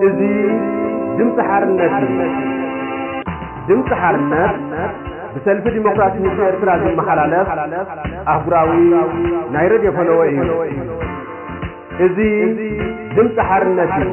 እዚ ድምፂ ሓርነት እዩ። ድምፂ ሓርነት ብሰልፊ ዲሞክራሲ ህዝቢ ኤርትራ ዝመሓላለፍ ኣህጉራዊ ናይ ሬድዮ ፈነወ እዩ። እዚ ድምፂ ሓርነት እዩ።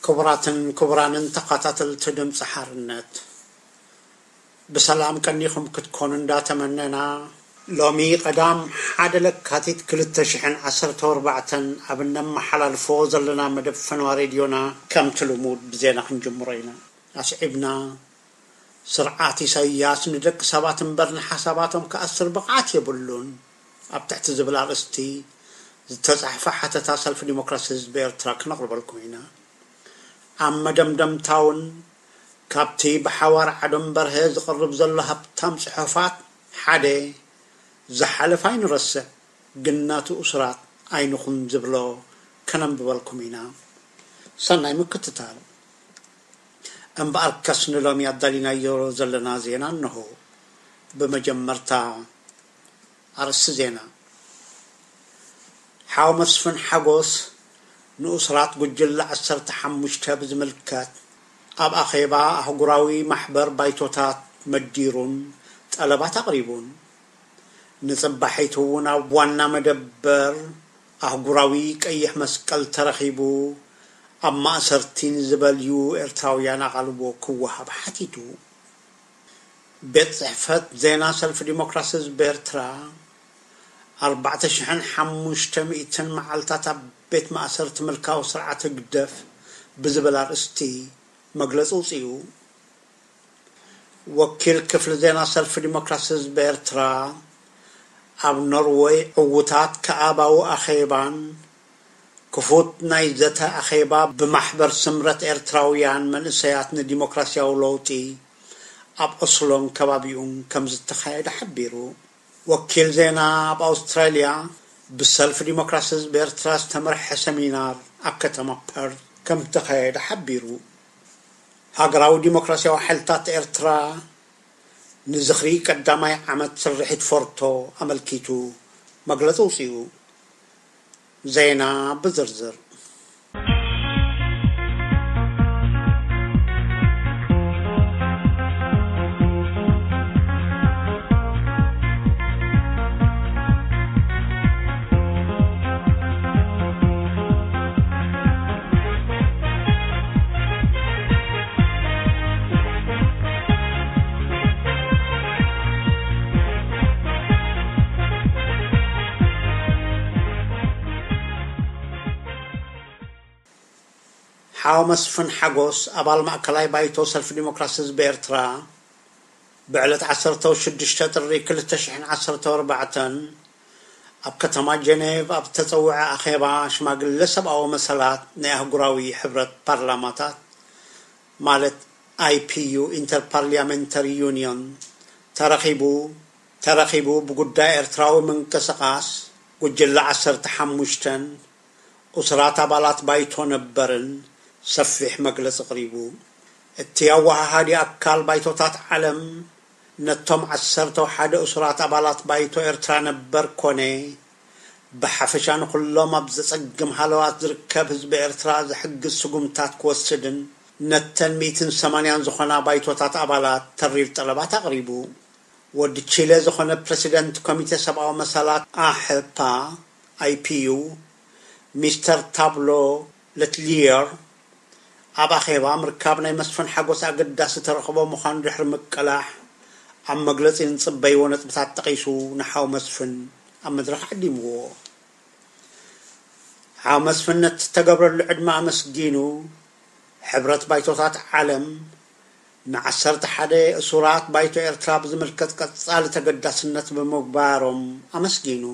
ክቡራትን ክቡራንን ተኸታተልቲ ድምፂ ሓርነት፣ ብሰላም ቀኒኹም ክትኮኑ እንዳተመነና፣ ሎሚ ቀዳም ሓደ ለካቲት ክልተ ሽሕን ዓሰርተ ኣርባዕተን ኣብ እነመሓላልፎ ዘለና መደብ ፈነዋ ሬድዮና ከምቲ ልሙድ ብዜና ክንጅምሮ ኢና። ኣስዒብና፣ ስርዓት ኢሳይያስ ንደቂ ሰባት እምበር ንሓሳባቶም ክኣስር ብቕዓት የብሉን ኣብ ትሕቲ ዝብል ኣርእስቲ ዝተጻሕፈ ሓተታ ሰልፊ ዲሞክራሲ ህዝቢ ኤርትራ ክነቕርበልኩም ኢና። ኣብ መደምደምታ እውን ካብቲ ብሓዋር ዓዶም በርሀ ዝቐርብ ዘሎ ሃብታም ጽሑፋት ሓደ ዝሓለፈ ኣይንረስዕ፣ ግን ናቱ እሱራት ኣይንኹን ዝብሎ ከነንብበልኩም ኢና። ሰናይ ምክትታል። እምበኣርከስ ንሎሚ ኣዳሊናዮ ዘለና ዜና እንሆ። ብመጀመርታ ኣርእስቲ ዜና። ሓው መስፍን ሓጎስ ንኡስራት ጉጅለ ዓሰርተ ሓሙሽተ ብዝምልከት ኣብ ኣኼባ ኣህጉራዊ ማሕበር ባይቶታት መዲሩን ጠለባት ኣቕሪቡን። ንጽባሒቱ እውን ኣብ ዋና መደበር ኣህጉራዊ ቀይሕ መስቀል ተረኺቡ ኣብ ማእሰርቲ ንዝበልዩ ኤርትራውያን ኣቓልቦ ክወሃብ ሓቲቱ። ቤት ጽሕፈት ዜና ሰልፊ ዲሞክራሲ ህዝቢ ኤርትራ ኣርባዕተ ሽሕን ሓሙሽተ ሚእትን መዓልታት ኣብ ቤት ማእሰርቲ ምልካዊ ስርዓት ህግደፍ ብዝብል ኣርእስቲ መግለጺ ኣውጺኡ። ወኪል ክፍሊ ዜና ሰልፊ ዲሞክራሲ ህዝቢ ኤርትራ ኣብ ኖርወይ ዕዉታት ከኣባዊ ኣኼባን ክፉት ናይ ዘተ ኣኼባ ብማሕበር ስምረት ኤርትራውያን መንእሰያት ንዲሞክራሲያዊ ለውጢ ኣብ ኦስሎን ከባቢኡን ከም ዝተኻየደ ሓቢሩ። ወኪል ዜና ኣብ ኣውስትራልያ ብሰልፊ ዲሞክራሲ ህዝቢ ኤርትራ ዝተመርሐ ሰሚናር ኣብ ከተማ ፐርት ከም ዝተኻየደ ሓቢሩ። ሃገራዊ ዲሞክራሲያዊ ሓይልታት ኤርትራ ንዝኽሪ ቀዳማይ ዓመት ስርሒት ፎርቶ ኣመልኪቱ መግለጺ ኣውጺኡ። ዜና ብዝርዝር። ሓው መስፍን ሓጎስ፣ ኣባል ማእከላይ ባይቶ ሰልፊ ዲሞክራሲ ህዝቢ ኤርትራ፣ ብዕለት ዓሰርተ ሽዱሽተ ጥሪ ክልተ ሽሕን ዓሰርተ ኣርባዕተን ኣብ ከተማ ጀኔቭ ኣብ ዝተጸውዐ ኣኼባ ሽማግለ ሰብኣዊ መሰላት ናይ ኣህጉራዊ ሕብረት ፓርላማታት፣ ማለት ኣይ ፒ ዩ፣ ኢንተርፓርላሜንታሪ ዩኒዮን፣ ተረኺቡ ተረኺቡ ብጉዳይ ኤርትራዊ ምንቅስቓስ ጉጅለ ዓሰርተ ሓሙሽተን እሱራት ኣባላት ባይቶ ነበርን ሰፊሕ መግለጺ ኣቕሪቡ። እቲ ኣወሃሃዲ ኣካል ባይቶታት ዓለም ነቶም ዓሰርተ ሓደ እሱራት ኣባላት ባይቶ ኤርትራ ነበር ኮነ ብሓፈሻ ንኹሎም ኣብ ዘጸግም ሃለዋት ዝርከብ ህዝቢ ኤርትራ ዝሕግዝ ስጉምታት ክወስድን ነተን ሚእትን ሰማንያን ዝኾና ባይቶታት ኣባላት ተሪር ጠለባት ኣቕሪቡ። ወዲ ቺለ ዝኾነ ፕረሲደንት ኮሚቴ ሰብኣዊ መሰላት ኣሕፓ፣ ኣይ ፒ ዩ፣ ሚስተር ታብሎ ለትሊየር፣ ኣብ ኣኼባ ምርካብ ናይ መስፍን ሓጎስ ኣገዳሲ ተረኽቦ ምዃኑ ድሕሪ ምቅላሕ፣ ኣብ መግለጺ ንጽበይዎ ነጥብታት ጠቒሱ ንሓው መስፍን ኣብ መድረኽ ዓዲምዎ። ኣብ መስፍነት ዝተገብረሉ ዕድመ ኣመስጊኑ፣ ሕብረት ባይቶታት ዓለም ንዓሰርተ ሓደ እሱራት ባይቶ ኤርትራ ብዝምልከት ቀጻሊ ተገዳስነት ብምግባሮም ኣመስጊኑ።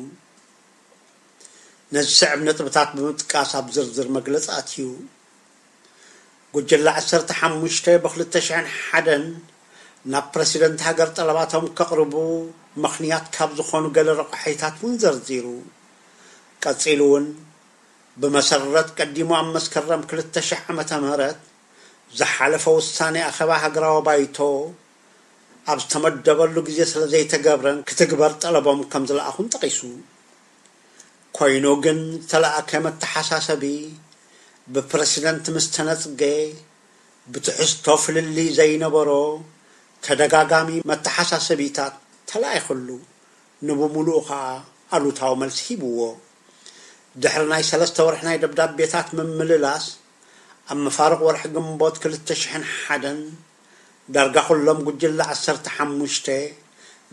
ነዚ ስዕብ ነጥብታት ብምጥቃስ ኣብ ዝርዝር መግለጺ ኣትዩ። ጉጅለ ዓሰርተ ሓሙሽተ ብክልተ ሽሕን ሓደን ናብ ፕረሲደንት ሃገር ጠለባቶም ከቕርቡ ምኽንያት ካብ ዝኾኑ ገለ ረቋሒታት እውን ዘርዚሩ። ቀጺሉ እውን ብመሰረት ቀዲሙ ኣብ መስከረም ክልተ ሽሕ ዓመተ ምህረት ዝሓለፈ ውሳኔ ኣኼባ ሃገራዊ ባይቶ ኣብ ዝተመደበሉ ግዜ ስለ ዘይተገብረን ክትግበር ጠለቦም ከም ዝለኣኹን ጠቒሱ። ኮይኑ ግን ዝተለኣከ መተሓሳሰቢ ብፕረሲደንት ምስ ተነጽገ ብትሕዝቶ ፍልልይ ዘይነበሮ ተደጋጋሚ መተሓሳሰቢታት ተለኣይኽሉ። ንብምሉኡ ኸኣ ኣሉታዊ መልሲ ሂብዎ። ድሕሪ ናይ ሰለስተ ወርሒ ናይ ደብዳቤታት ምምልላስ፣ ኣብ መፋርቕ ወርሒ ግንቦት ክልተ ሽሕን ሓደን ዳርጋ ኩሎም ጉጅለ ዓሰርተ ሓሙሽተ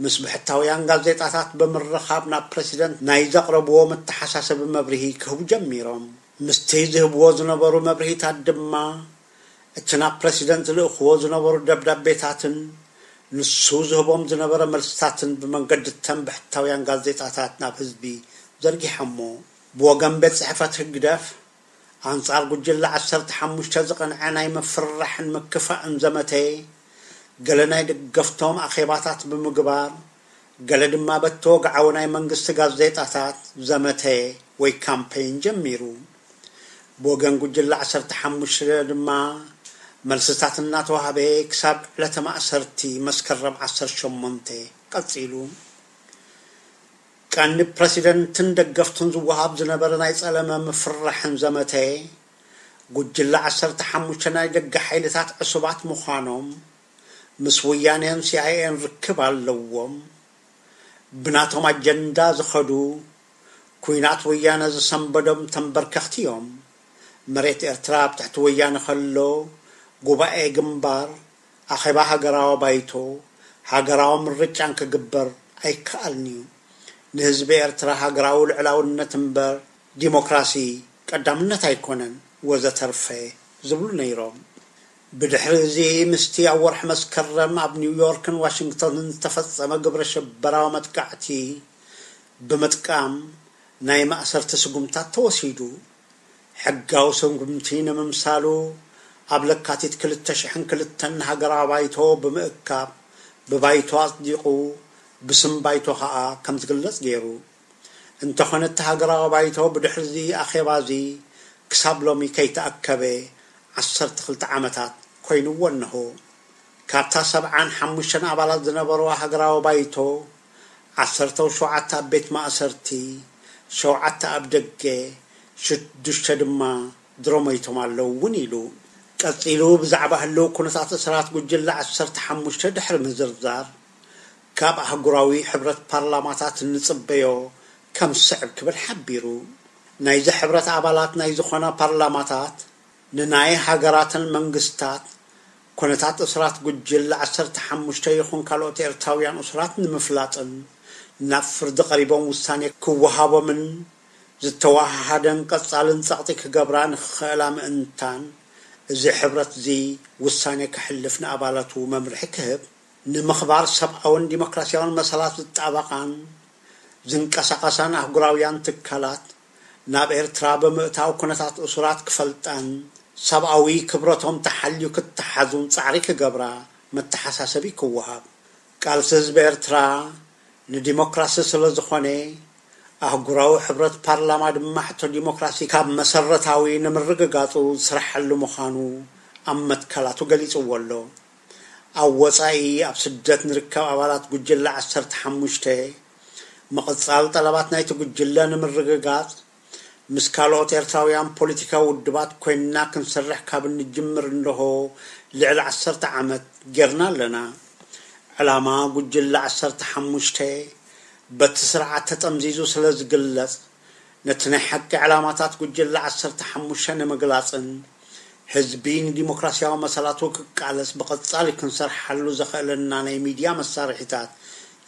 ምስ ብሕታውያን ጋዜጣታት ብምርኻብ ናብ ፕረሲደንት ናይ ዘቕረብዎ መተሓሳሰቢ መብርሂ ክህቡ ጀሚሮም። ምስቲ ዝህብዎ ዝነበሩ መብርሂታት ድማ፣ እቲ ናብ ፕረሲደንት ዝልእኽዎ ዝነበሩ ደብዳቤታትን ንሱ ዝህቦም ዝነበረ መልስታትን ብመንገዲ እተን ብሕታውያን ጋዜጣታት ናብ ህዝቢ ዘርጊሖሞ። ብወገን ቤት ጽሕፈት ህግደፍ፣ ኣንጻር ጉጅለ ዓሰርተ ሓሙሽተ ዝቐንዐ ናይ ምፍርራሕን ምክፋእን ዘመተ፣ ገለ ናይ ደገፍቶም ኣኼባታት ብምግባር፣ ገለ ድማ በቲ ወግዓዊ ናይ መንግስቲ ጋዜጣታት ዘመተ ወይ ካምፔን ጀሚሩ። ብወገን ጉጅለ ዓሰርተ ሓሙሽተ ድማ መልስታት እናተዋህበ ክሳብ ዕለተ ማእሰርቲ መስከረም ዓሰርተ ሸሞንተ ቀጺሉ። ቀንዲ ፕረሲደንትን ደገፍቱን ዝወሃብ ዝነበረ ናይ ጸለመ ምፍርራሕን ዘመተ፣ ጉጅለ ዓሰርተ ሓሙሽተ ናይ ደገ ሓይልታት ዕሱባት ምዃኖም፣ ምስ ወያኔን ሲኣይኤን ርክብ ኣለዎም፣ ብናቶም ኣጀንዳ ዝኸዱ፣ ኲናት ወያነ ዝሰንበዶም ተንበርከኽቲ እዮም። መሬት ኤርትራ ኣብ ትሕቲ ወያነ ከሎ፣ ጉባኤ ግንባር፣ ኣኼባ ሃገራዊ ባይቶ፣ ሃገራዊ ምርጫን ክግበር ኣይከኣልን እዩ። ንህዝቢ ኤርትራ ሃገራዊ ልዕላውነት እምበር ዲሞክራሲ ቀዳምነት ኣይኮነን፣ ወዘተርፈ ዝብሉ ነይሮም። ብድሕሪ እዚ ምስቲ ኣብ ወርሒ መስከረም ኣብ ኒውዮርክን ዋሽንግተንን ዝተፈጸመ ግብረ ሽበራዊ መጥቃዕቲ ብምጥቃም ናይ ማእሰርቲ ስጉምታት ተወሲዱ። ሕጋዊ ስጉምቲ ንምምሳሉ ኣብ ለካቲት ክልተ ሽሕን ክልተን ሃገራዊ ባይቶ ብምእካብ ብባይቶ ኣጽዲቑ፣ ብስም ባይቶ ኸኣ ከም ዝግለጽ ገይሩ። እንተኾነ እቲ ሃገራዊ ባይቶ ብድሕሪ እዚ ኣኼባ እዚ ክሳብ ሎሚ ከይተኣከበ ዓሰርተ ክልተ ዓመታት ኮይንዎ እነሆ። ካብታ ሰብዓን ሓሙሽተን ኣባላት ዝነበርዋ ሃገራዊ ባይቶ፣ ዓሰርተ ሸውዓተ ኣብ ቤት ማእሰርቲ፣ ሸውዓተ ኣብ ደገ፣ ሽዱሽተ ድማ ድሮ ሞይቶም ኣለዉ እውን ኢሉ። ቀጺሉ ብዛዕባ ህልው ኩነታት እስራት ጉጅለ ዓሰርተ ሓሙሽተ ድሕሪ ምዝርዛር፣ ካብ ኣህጉራዊ ሕብረት ፓርላማታት እንጽበዮ ከም ዝስዕብ ክብል ሓቢሩ። ናይዚ ሕብረት ኣባላት ናይ ዝኾና ፓርላማታት ንናይ ሃገራተን መንግስታት ኩነታት እስራት ጉጅለ ዓሰርተ ሓሙሽተ ይኹን ካልኦት ኤርትራውያን እሱራት ንምፍላጥን ናብ ፍርዲ ቀሪቦም ውሳኔ ክወሃቦምን ዝተወሃሃደን ቀጻልን ጸቕጢ ክገብራ ንኽኽእላ ምእንታን፣ እዚ ሕብረት እዚ ውሳኔ ከሕልፍ ንኣባላቱ መምርሒ ክህብ፣ ንምኽባር ሰብኣውን ዲሞክራስያውን መሰላት ዝጣበቓን ዝንቀሳቐሳን ኣህጉራውያን ትካላት ናብ ኤርትራ ብምእታው ኩነታት እሱራት ክፈልጣን ሰብኣዊ ክብረቶም ተሓልዩ ክተሓዙን ጻዕሪ ክገብራ መተሓሳሰቢ ክወሃብ። ቃልሲ ህዝቢ ኤርትራ ንዲሞክራሲ ስለ ዝኾነ፣ ኣህጉራዊ ሕብረት ፓርላማ ድማ ሕቶ ዲሞክራሲ ካብ መሰረታዊ ንምርግጋጹ ዝስርሐሉ ምዃኑ ኣብ መትከላቱ ገሊጽዎ ኣሎ። ኣብ ወጻኢ ኣብ ስደት ንርከብ ኣባላት ጉጅለ ዓሰርተ ሓሙሽተ፣ ምቕጻል ጠለባት ናይቲ ጉጅለ ንምርግጋጽ፣ ምስ ካልኦት ኤርትራውያን ፖለቲካዊ ውድባት ኮይንና ክንሰርሕ ካብ እንጅምር እንሆ ልዕሊ ዓሰርተ ዓመት ጌርና ኣለና። ዕላማ ጉጅለ ዓሰርተ ሓሙሽተ በቲ ስርዓት ተጠምዚዙ ስለ ዝግለጽ፣ ነቲ ናይ ሓቂ ዕላማታት ጉጅለ ዓሰርተ ሓሙሽተ ንምግላጽን ህዝቢ ንዲሞክራስያዊ መሰላቱ ክቃለስ ብቐጻሊ ክንሰርሓሉ ዘኽእለና ናይ ሚድያ መሳርሒታት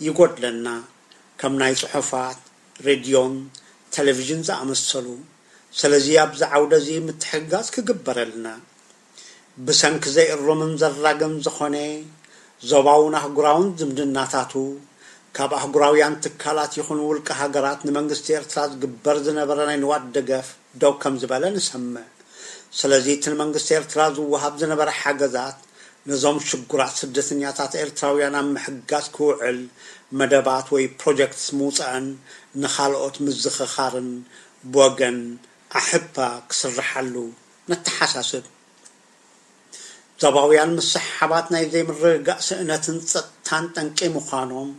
ይጎድለና። ከም ናይ ጽሑፋት፣ ሬድዮን ቴሌቪዥን ዝኣመሰሉ። ስለዚ ኣብዚ ዓውደ እዚ ምትሕግጋዝ ክግበረልና፣ ብሰንኪ ዘይእሩምን ዘራግም ዝኾነ ዞባውን ኣህጉራውን ዝምድናታቱ፣ ካብ ኣህጉራውያን ትካላት ይኹን ውልቀ ሃገራት ንመንግስቲ ኤርትራ ዝግበር ዝነበረ ናይ ንዋት ደገፍ ደው ከም ዝበለ ንሰምዕ። ስለዚ እቲ ንመንግስቲ ኤርትራ ዝወሃብ ዝነበረ ሓገዛት ነዞም ሽጉራት ስደተኛታት ኤርትራውያን ኣብ ምሕጋዝ ክውዕል መደባት ወይ ፕሮጀክትስ ምውጻእን ንኻልኦት ምዝኽኻርን ብወገን ኣሕፓ ክስርሓሉ ነተሓሳስብ። ዞባውያን ምስሕሓባት ናይ ዘይምርግጋእ ስእነትን ጸጥታን ጠንቂ ምዃኖም፣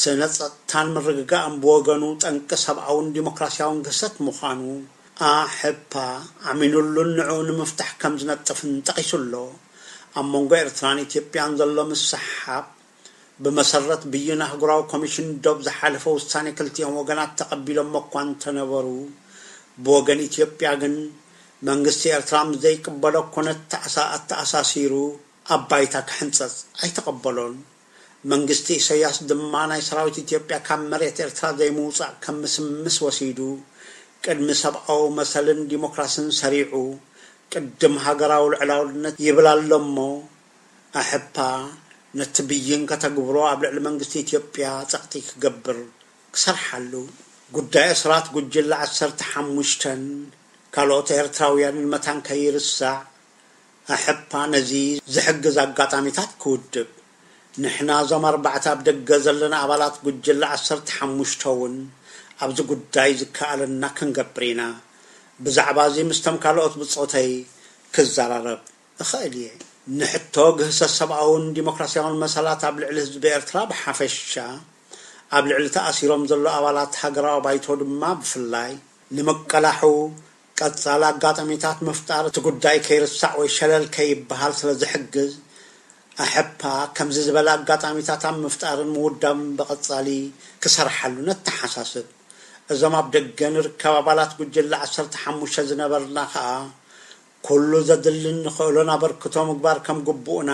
ስእነት ጸጥታን ምርግጋእን ብወገኑ ጠንቂ ሰብኣውን ዲሞክራሲያውን ግህሰት ምዃኑ ኣሕፓ ኣሚኑሉን ንዕኡ ንምፍታሕ ከም ዝነጥፍን ጠቒሱ ኣሎ። ኣብ መንጎ ኤርትራን ኢትዮጵያን ዘሎ ምስሕሓብ ብመሰረት ብይን ኣህጉራዊ ኮሚሽን ዶብ ዝሓለፈ ውሳኔ ክልቲኦም ወገናት ተቐቢሎሞ እኳ እንተነበሩ፣ ብወገን ኢትዮጵያ ግን መንግስቲ ኤርትራ ምስ ዘይቅበሎ ኮነ ተኣሳ-፣ ኣተኣሳሲሩ ኣብ ባይታ ክሕንጸጽ ኣይተቐበሎን። መንግስቲ ኢሳያስ ድማ ናይ ሰራዊት ኢትዮጵያ ካብ መሬት ኤርትራ ዘይምውጻእ ከም ምስምስ ወሲዱ፣ ቅድሚ ሰብኣዊ መሰልን ዲሞክራስን ሰሪዑ፣ ቅድም ሃገራዊ ልዕላውነት ይብል ኣሎ እሞ፣ ኣሕፓ ነቲ ብይን ከተግብሮ ኣብ ልዕሊ መንግስቲ ኢትዮጵያ ጸቕጢ ክገብር ክሰርሓሉ። ጉዳይ እሱራት ጉጅለ ዓሰርተ ሓሙሽተን ካልኦት ኤርትራውያንን መታን ከይርሳዕ፣ ኣሕፓ ነዚ ዝሕግዝ ኣጋጣሚታት ክውድብ። ንሕና እዞም ኣርባዕተ ኣብ ደገ ዘለና ኣባላት ጉጅለ ዓሰርተ ሓሙሽተ እውን ኣብዚ ጉዳይ ዝከኣለና ክንገብር ኢና። ብዛዕባ እዚ ምስቶም ካልኦት ብጾተይ ክዘራረብ እኽእል እየ። ንሕቶ ግህሰት ሰብኣውን ዲሞክራሲያውን መሰላት ኣብ ልዕሊ ህዝቢ ኤርትራ ብሓፈሻ፣ ኣብ ልዕሊ ተኣሲሮም ዘሎ ኣባላት ሃገራዊ ባይቶ ድማ ብፍላይ፣ ንምቅላሑ ቀጻሊ ኣጋጣሚታት ምፍጣር እቲ ጉዳይ ከይርሳዕ ወይ ሸለል ከይበሃል ስለ ዝሕግዝ፣ ኣሕፓ ከምዚ ዝበለ ኣጋጣሚታት ኣብ ምፍጣርን ምውዳብን ብቐጻሊ ክሰርሓሉ ነተሓሳስብ። እዞም ኣብ ደገ ንርከብ ኣባላት ጉጅለ ዓሰርተ ሓሙሽተ ዝነበርና ከኣ፣ ኩሉ ዘድልን ንኽእሎን ኣበርክቶ ምግባር ከም ግቡእና፣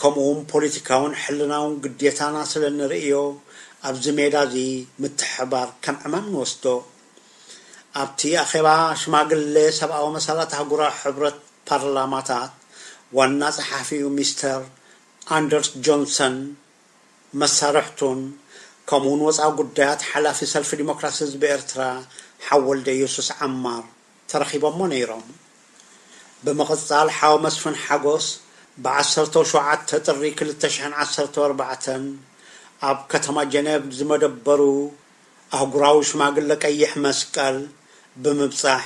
ከምኡውን ፖለቲካውን ሕልናውን ግዴታና ስለ ንርእዮ፣ ኣብዚ ሜዳ እዚ ምትሕባር ከም ዕማም ንወስዶ። ኣብቲ ኣኼባ ሽማግሌ ሰብኣዊ መሰላት ኣህጉራዊ ሕብረት ፓርላማታት ዋና ጸሓፊኡ ሚስተር ኣንደርስ ጆንሰን፣ መሳርሕቱን፣ ከምኡውን ወጻኢ ጉዳያት ሓላፊ ሰልፊ ዲሞክራሲ ህዝቢ ኤርትራ ሓወልደ ኢየሱስ ዓማር ተረኺቦሞ ነይሮም። ብምቕጻል ሓው መስፍን ሓጎስ ብዓሰርተ ሸውዓተ ጥሪ ክልተ ሽሕን ዓሰርተ ኣርባዕተን ኣብ ከተማ ጀኔቭ ዝመደበሩ ኣህጉራዊ ሽማግለ ቀይሕ መስቀል ብምብጻሕ፣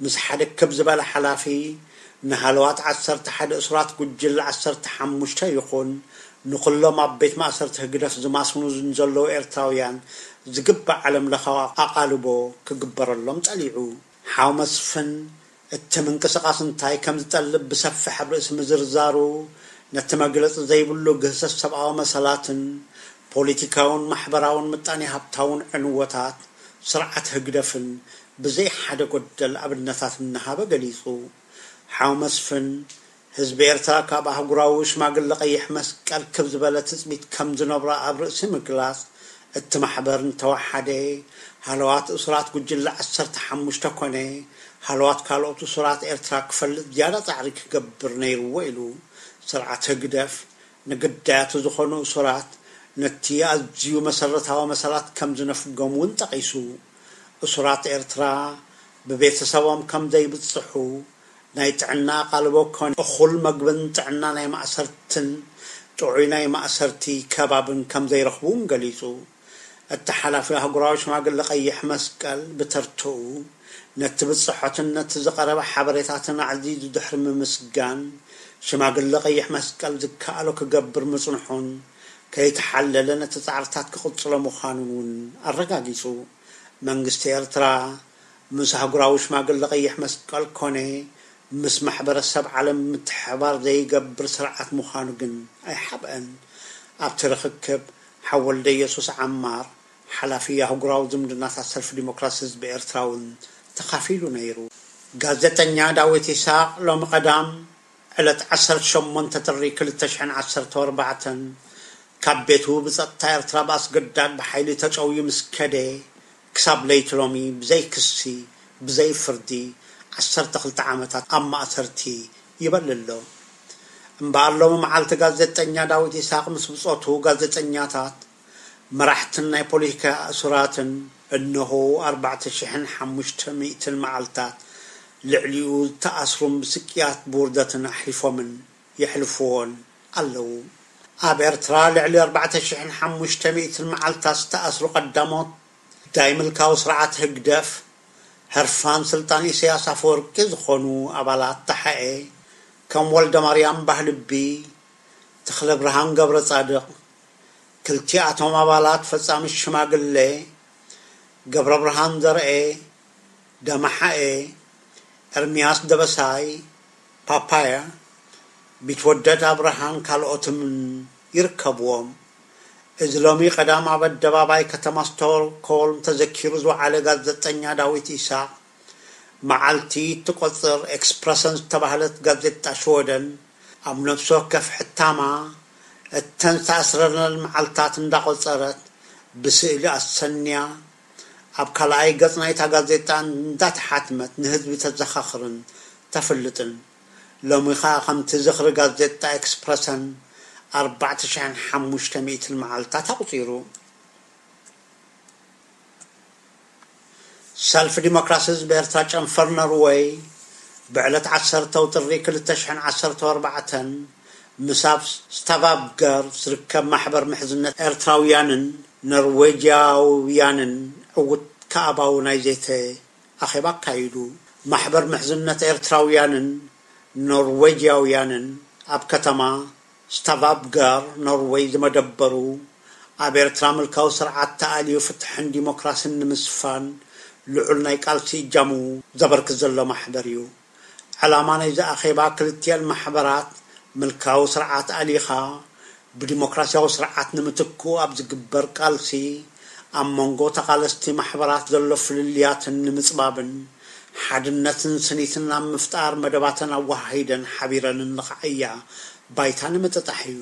ምስ ሓደ ክብ ዝበለ ሓላፊ፣ ንሃለዋት ዓሰርተ ሓደ እሱራት ጉጅለ ዓሰርተ ሓሙሽተ ይኹን ንኹሎም ኣብ ቤት ማእሰርቲ ህግደፍ ዝማስኑ ንዘለዉ ኤርትራውያን ዝግባእ ዓለም ለኻዊ ኣቓልቦ ክግበረሎም ጸሊዑ። ሓው መስፍን እቲ ምንቅስቓስ እንታይ ከም ዝጠልብ ብሰፊሕ ኣብ ርእሲ ምዝርዛሩ፣ ነቲ መግለጺ ዘይብሉ ግህሰት ሰብኣዊ መሰላትን ፖለቲካውን ማሕበራውን ምጣኔ ሃብታውን ዕንወታት ስርዓት ህግደፍን ብዘይ ሓደ ጎደል ኣብነታት እናሃበ ገሊጹ። ሓው መስፍን፣ ህዝቢ ኤርትራ ካብ ኣህጉራዊ ሽማግለ ቀይሕ መስቀል ክብ ዝበለ ትጽቢት ከም ዝነብሮ ኣብ ርእሲ ምግላጽ፣ እቲ ማሕበር እንተወሓደ ሃለዋት እሱራት ጉጅለ ዓሰርተ ሓሙሽተ ኮነ ሃለዋት ካልኦት እሱራት ኤርትራ ክፈልጥ ዝያዳ ጻዕሪ ክገብር ነይርዎ ኢሉ። ስርዓት ህግደፍ ንግዳያቱ ዝኾኑ እሱራት ነቲ ኣዝዩ መሰረታዊ መሰላት ከም ዝነፍጎም እውን ጠቒሱ። እሱራት ኤርትራ ብቤተሰቦም ከም ዘይብጽሑ፣ ናይ ጥዕና ኣቓልቦ ኮነ እኹል መግብን ጥዕና ናይ ማእሰርትን ጥዑይ ናይ ማእሰርቲ ከባብን ከም ዘይረኽቡ እውን ገሊጹ። እቲ ሓላፊ ኣህጉራዊ ሽማግለ ቀይሕ መስቀል ብተርትኡ፣ ነቲ ብጽሖትን ነቲ ዝቐረበ ሓበሬታትን ኣዕዚዙ ድሕሪ ምምስጋን፣ ሽማግለ ቀይሕ መስቀል ዝከኣሎ ክገብር ምጽንሑን፣ ከይተሓለለ ነቲ ጻዕርታት ክቕጽሎ ምዃኑን እውን ኣረጋጊጹ። መንግስቲ ኤርትራ፣ ምስ ኣህጉራዊ ሽማግለ ቀይሕ መስቀል ኮነ ምስ ማሕበረሰብ ዓለም ምትሕብባር ዘይገብር ስርዓት ምዃኑ ግን ኣይሓብአን። ኣብቲ ርኽክብ፣ ሓወልደ ኢየሱስ ዓማር፣ ሓላፊ ኣህጉራዊ ዝምድናታት ሰልፊ ዲሞክራሲ ህዝቢ ኤርትራ እውን ተኻፊሉ ነይሩ። ጋዜጠኛ ዳዊት ይስሐቅ ሎሚ ቀዳም ዕለት ዓሰርተ ሸሞንተ ጥሪ ክልተ ሽሕን ዓሰርተ ኣርባዕተን ካብ ቤቱ ብጸጥታ ኤርትራ ብኣስገዳድ ብሓይሊ ተጨውዩ ምስ ከደ፣ ክሳብ ለይቲ ሎሚ ብዘይ ክሲ ብዘይ ፍርዲ ዓሰርተ ክልተ ዓመታት ኣብ ማእሰርቲ ይበል ኣሎ። እምበኣር ሎሚ መዓልቲ ጋዜጠኛ ዳዊት ይስሐቅ ምስ ብጾቱ ጋዜጠኛታት፣ መራሕትን ናይ ፖለቲካ እሱራትን እንሆ ኣርባዕተ ሽሕን ሓሙሽተ ሚእትን መዓልታት ልዕሊኡ ዝተኣስሩን ብስቅያት ብውርደትን ኣሕሊፎምን የሕልፍዎን ኣለዉ። ኣብ ኤርትራ ልዕሊ ኣርባዕተ ሽሕን ሓሙሽተ ሚእትን መዓልታት ዝተኣስሩ ቀዳሞት ዳይ ምልካዊ ስርዓት ህግደፍ ህርፋን ስልጣን ኢሳያስ ኣፈወርቂ ዝኾኑ ኣባላት ተሓኤ ከም ወልደ ማርያም ባህልቢ፣ ተኽለ ብርሃን ገብረ ጻድቕ፣ ክልቲኣቶም ኣባላት ፈጻሚ ሽማግሌ ገብረ ብርሃን ዘርኤ፣ ደመሓኤ፣ ኤርምያስ ደበሳይ፣ ፓፓያ፣ ቢትወደድ ኣብርሃን ካልኦትምን ይርከብዎም። እዚ ሎሚ ቀዳም ኣብ ኣደባባይ ከተማ ስቶክሆልም ተዘኪሩ ዝወዓለ ጋዜጠኛ ዳዊት ኢሳቕ፣ መዓልቲ እትቆጽር ኤክስፕረሰን ዝተባህለት ጋዜጣ ሽወደን ኣብ ነፍሲ ወከፍ ሕታማ እተን ዝተኣስረለን መዓልታት እንዳቆጸረት ብስእሊ ኣሰንያ ኣብ ካልኣይ ገጽ ናይታ ጋዜጣ እንዳተሓትመት ንህዝቢ ተዘኻኽርን ተፍልጥን። ሎሚ ኸኣ ከምቲ ዝኽሪ ጋዜጣ ኤክስፕረሰን ኣርባዕተ ሽሕን ሓሙሽተ ሚእትን መዓልታት ኣቑጺሩ። ሰልፊ ዲሞክራሲ ህዝቢ ኤርትራ ጨንፈር ኖርወይ ብዕለት ዓሰርተ ጥሪ ክልተ ሽሕን ዓሰርተ ኣርባዕተን ምስ ኣብ ስታቫንገር ዝርከብ ማሕበር ምሕዝነት ኤርትራውያንን ኖርዌጅያውያንን ዕዉት ከኣባዊ ናይ ዘተ ኣኼባ ኣካይዱ። ማሕበር ምሕዝነት ኤርትራውያንን ኖርዌጅያውያንን ኣብ ከተማ ስታቫንገር ኖርወይ ዝመደበሩ፣ ኣብ ኤርትራ ምልካዊ ስርዓት ተኣልዩ ፍትሕን ዲሞክራስን ንምስፋን ልዑል ናይ ቃልሲ እጃሙ ዘበርክት ዘሎ ማሕበር እዩ። ዕላማ ናይዚ ኣኼባ ክልቲኣን ማሕበራት ምልካዊ ስርዓት ኣሊኻ ብዲሞክራሲያዊ ስርዓት ንምትክኡ ኣብ ዝግበር ቃልሲ ኣብ መንጎ ተቓለስቲ ማሕበራት ዘሎ ፍልልያትን ንምጽባብን ሓድነትን ስኒትን ኣብ ምፍጣር መደባተን ኣወሃሂደን ሓቢረንን ንኽዓያ ባይታ ንምጥጣሕ እዩ።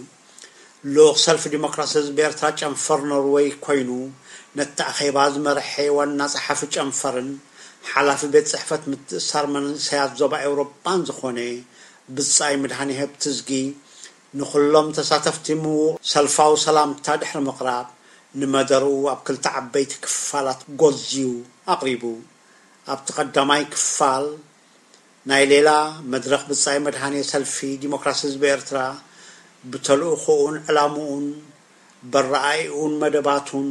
ልኡኽ ሰልፊ ዲሞክራሲ ህዝቢ ኤርትራ ጨንፈር ኖርወይ ኮይኑ ነቲ ኣኼባ ዝመርሐ ዋና ጸሓፊ ጨንፈርን ሓላፊ ቤት ጽሕፈት ምትእስሳር መንእሰያት ዞባ ኤውሮጳን ዝኾነ ብጻይ ምድሃኔ ህብትዝጊ ንኹሎም ተሳተፍቲ ምዉቕ ሰልፋዊ ሰላምታ ድሕሪ ምቕራብ ንመደርኡ ኣብ ክልተ ዓበይቲ ክፋላት ጎዝዩ ኣቕሪቡ። ኣብቲ ቀዳማይ ክፋል ናይ ሌላ መድረኽ ብጻይ መድሃኔ ሰልፊ ዲሞክራሲ ህዝቢ ኤርትራ ብተልእኾኡን ዕላምኡን በረኣይኡን መደባቱን